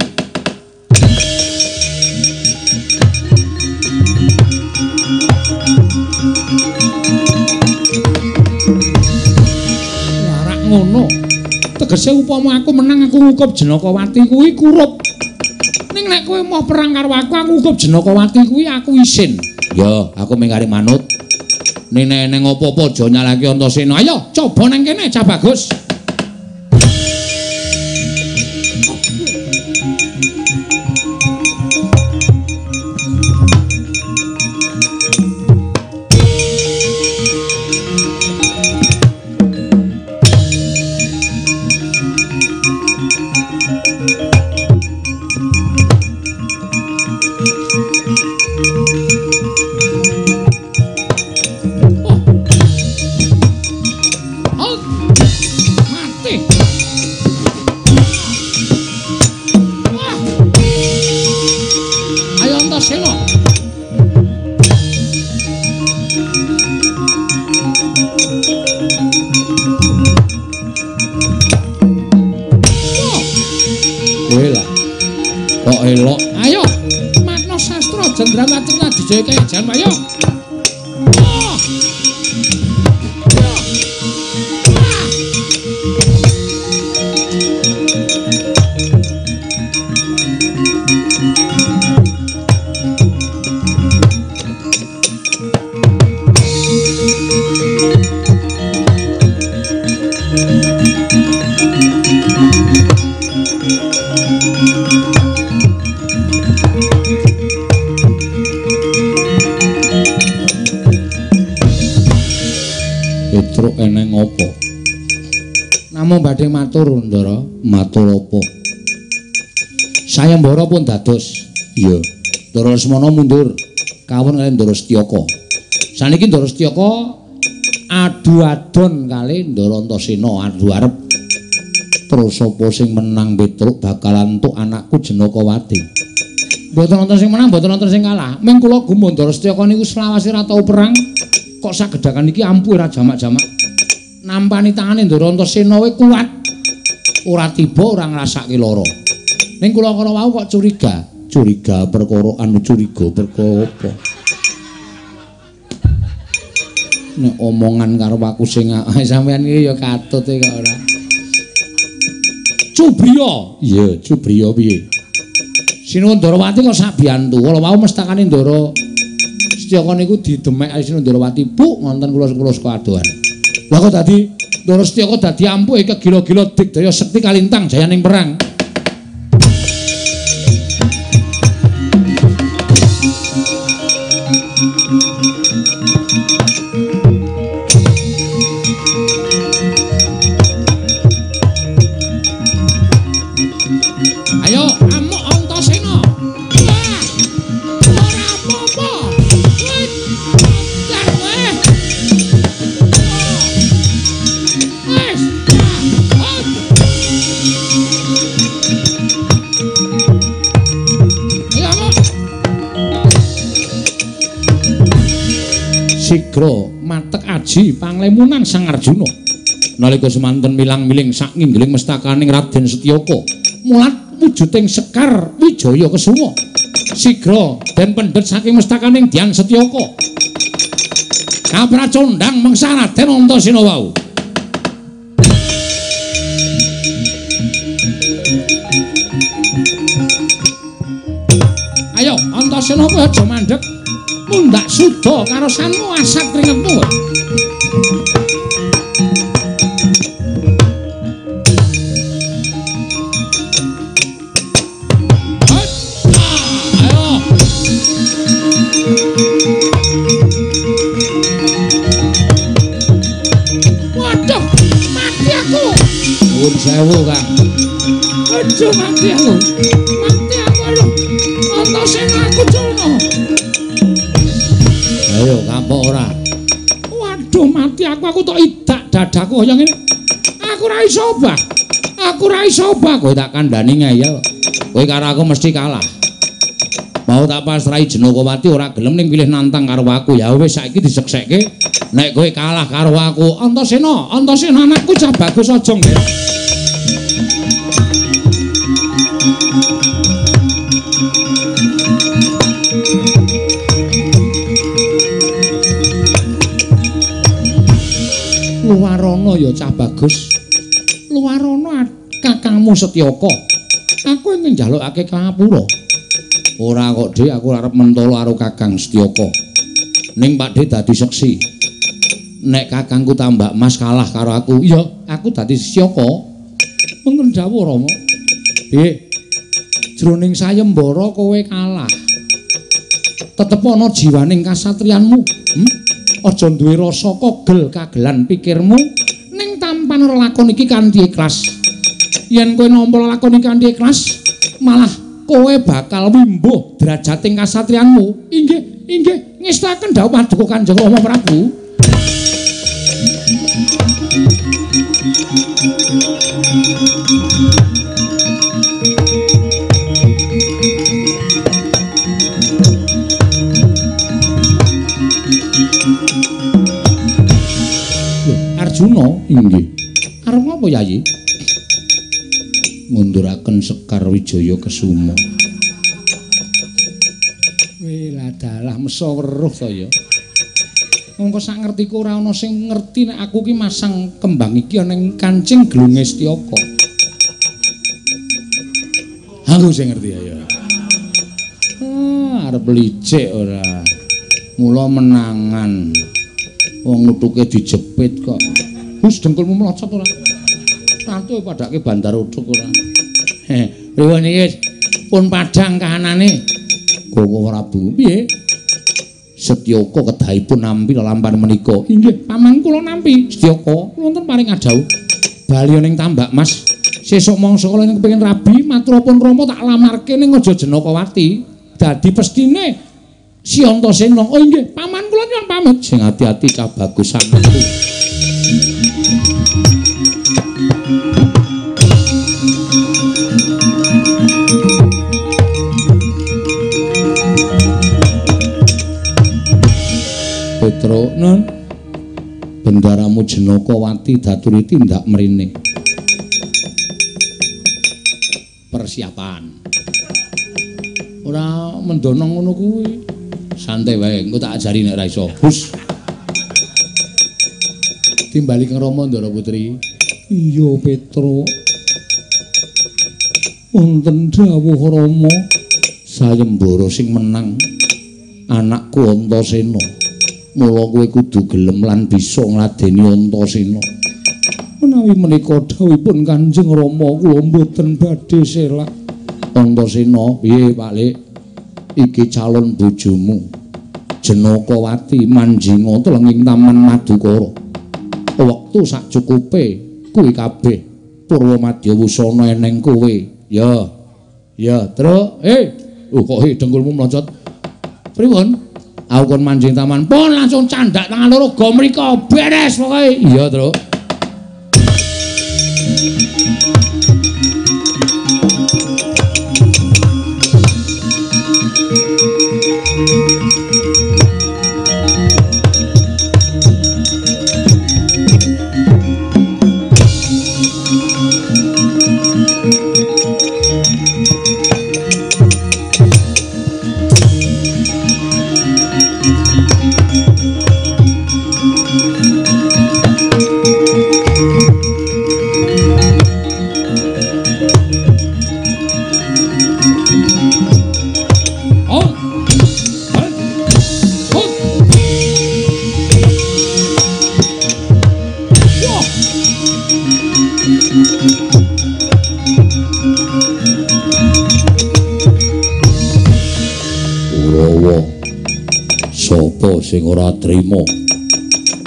Tegese upama aku menang aku ngukup Jenakawati kuwi kurup. Ning nek kowe mau perang karo aku, aku ngukup Jenakawati kuwi aku isin. Ya, aku mung kari manut. Ning nek eneng apa-apa aja nyalahke Antasena. Ayo, coba nang kene cah bagus. Ayo. Petruk eneng apa? Namung badhe matur, Ndara. Matur apa? Sayembara pun dados. Iya. Ndara Lesmana mundur kawon kali Ndara Setyaka. Saniki Ndara Setyaka adu-adon kali Ndara Antasena, adu arep. Terus sapa sing menang Petruk bakal entuk anakku Jenakawati. Mboten wonten sing menang, mboten wonten sing kalah. Ming kula gumun Ndara Setyaka niku selawase ora tau perang. Kok sagedakan iki ampuh ora jamak-jamak. Nampani tangane Ndara Antasena we kuat. Ora tiba ora ngrasake lara. Ning kula kala wau kok curiga, curiga perkara anu curiga perkara apa? Nek omongan karo aku sing sampean iki ya katut e kok ora. Cubriya. Iya, Cubriya piye? Sinuwun Ndarawati kok sabiyantu. Kala wau mestakane Ndara Setyaka niku didemek Sinuwun Ndarawati, "Bu, ngonten kula saka adohan." Lah kok dadi Ndara Setyaka dadi ampuh kegila-gila digdaya sekti kalintang jayaning perang. Ayo amuk Antasena. Wah. Ora apa-apa. Wis. Ayo amuk. Sigra matek aji panglemunan Sang Arjuna. Nalika semanten milang-miling sak nginggiling mestakaning Raden Setyaka, mulat wujuding Sekar Wijaya Kesuma. Sigra den pendhet saking mestakaning Dyang Setyaka. Kapracondhang mengsa Raden Antasena wau. Ayo Antasena kowe aja mandheg. Mundhak suda karosanmu asat kringetmu. Waduh, mati aku. Nuwun sewu, Kang. Aja mati aku. Mati aku lho. Antasena aku culno. Ayo kapok ora. Waduh, mati aku tok idak dadaku kaya ngene. Aku ora iso obah. Aku ora iso obah, kowe tak kandhani ngeyel. Kowe karo aku mesti kalah. Mau tak pasrahi Jenakawati ora gelem ning pilih nantang karo aku. Ya wis saiki diseksekke. Nek kowe kalah karo aku, Antasena, Antasena anakku cah bagus aja nggih. Luwarana ya cah bagus. Luwarana Kakangmu Setyaka. Aku ingin njalukake kangapura. Ora kok, Dik, aku arep mentolo karo Kakang Setyaka. Ning Pakdhe dadi seksi. Nek kakangku Tambak Mas kalah karo aku, iya, aku dadi Setyaka. Wonten dawuh Rama. Piye? Jroning sayembara kowe kalah. Tetep ana jiwaning kasatriyanmu. Aja duwe rasa kogel kagelan pikirmu ning tampan lelakon iki kanthi ikhlas. Yen kowe nampa lelakon iki kanthi ikhlas, malah kowe bakal wimbuh derajating kasatriyanmu. Inggih, inggih, ngestaken dawuh paduka Kanjeng Rama Prabu. Arjuna, inggih. Arep ngapa Yayi? Ngunduraken Sekar Wijaya Kesuma. Weh, ladalah mesa weruh to ya. Mongko sak ngertiku ora ana sing ngerti nek aku ki masang kembang iki ana ing kancing gelunge Setyaka. Aku sing ngerti ya. Ah, arep licik ora. Mula menangan. Wong nutuke dijepit kok. Wis dengkulmu mlocot ora? Tantu padake bandar uthuk ora. Heh, pripun iki? Pun padhang kahanane. Koko Prabu, piye? Setyaka kedahipun nampi lelampahan menika. Inggih, paman kula nampi. Setyaka, wonten paring adhawuh. Bali ning Tambak Mas. Sesuk mangsa kula ing kepengin rabi, maturapun Rama tak lamarke ning Aja Jenakawati. Dadi pestine Si Antasena. Oh inggih, paman kula nyuwun pamit. Sing ati-ati cah bagus anakku. Petro, nun, bendaramu Jenakawati daturi tindak mrene. Persiapan. Ora mendono ngono kuwi. Santai wae, engko tak ajari nek ora iso. Hus. Timbali kang Rama Ndara Putri. Iya, Petro. Wonten dawuh Rama, sayembara sing menang anakku Antasena. Mula kowe kudu gelem lan bisa ngladeni Antasena. Menawi menika dawuhipun Kanjeng Rama, kula mboten badhe selak. Antasena, piye Pak Lik? Iki calon bojomu Jenakawati manjinga telenging Taman Madukara. Wektu sak cukupe kuwi kabeh Purwa Madya wusana eneng kowe. Ya. Ya, Truk. Kok dengkulmu mlocot. Pripun? Aku kon manjing taman. Pun langsung candak tangan loro go mriko. Beres pokoke. Iya, Truk. Sing ora trima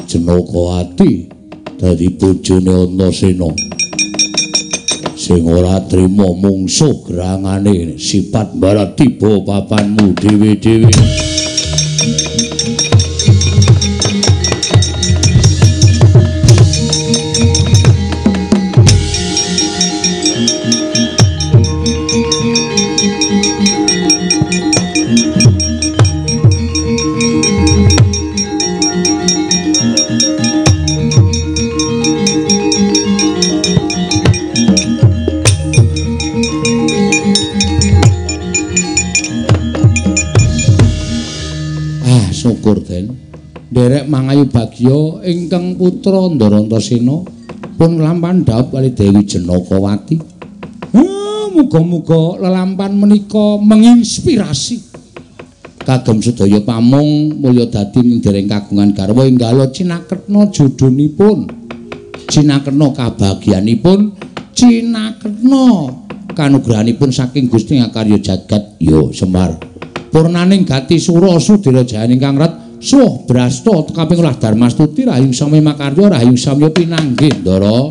Jenakawati dadi bojone Antasena, sing ora trima mungsuh gerangane sifat barat tiba papanmu dhewe-dhewe. Syukur den nderek mangayu bagya ingkang putra Ndara Antasena pun nglampahan dhawuh kali Dewi Jenakawati. Muga-muga lelampan menika menginspirasi kagem sedaya pamong mulya dadi ing dereng kagungan garwa enggala cinaketna jodhonipun, cinaketna kabagyanipun, cinaketna kanugrahanipun saking Gusti ngakarya jagat. Yo Semar, purnaning gati sura sudira jayaning kang ret suh brasta kaping olah darmastuti rahayung samya makarya rahayung samya pinanggih Ndara.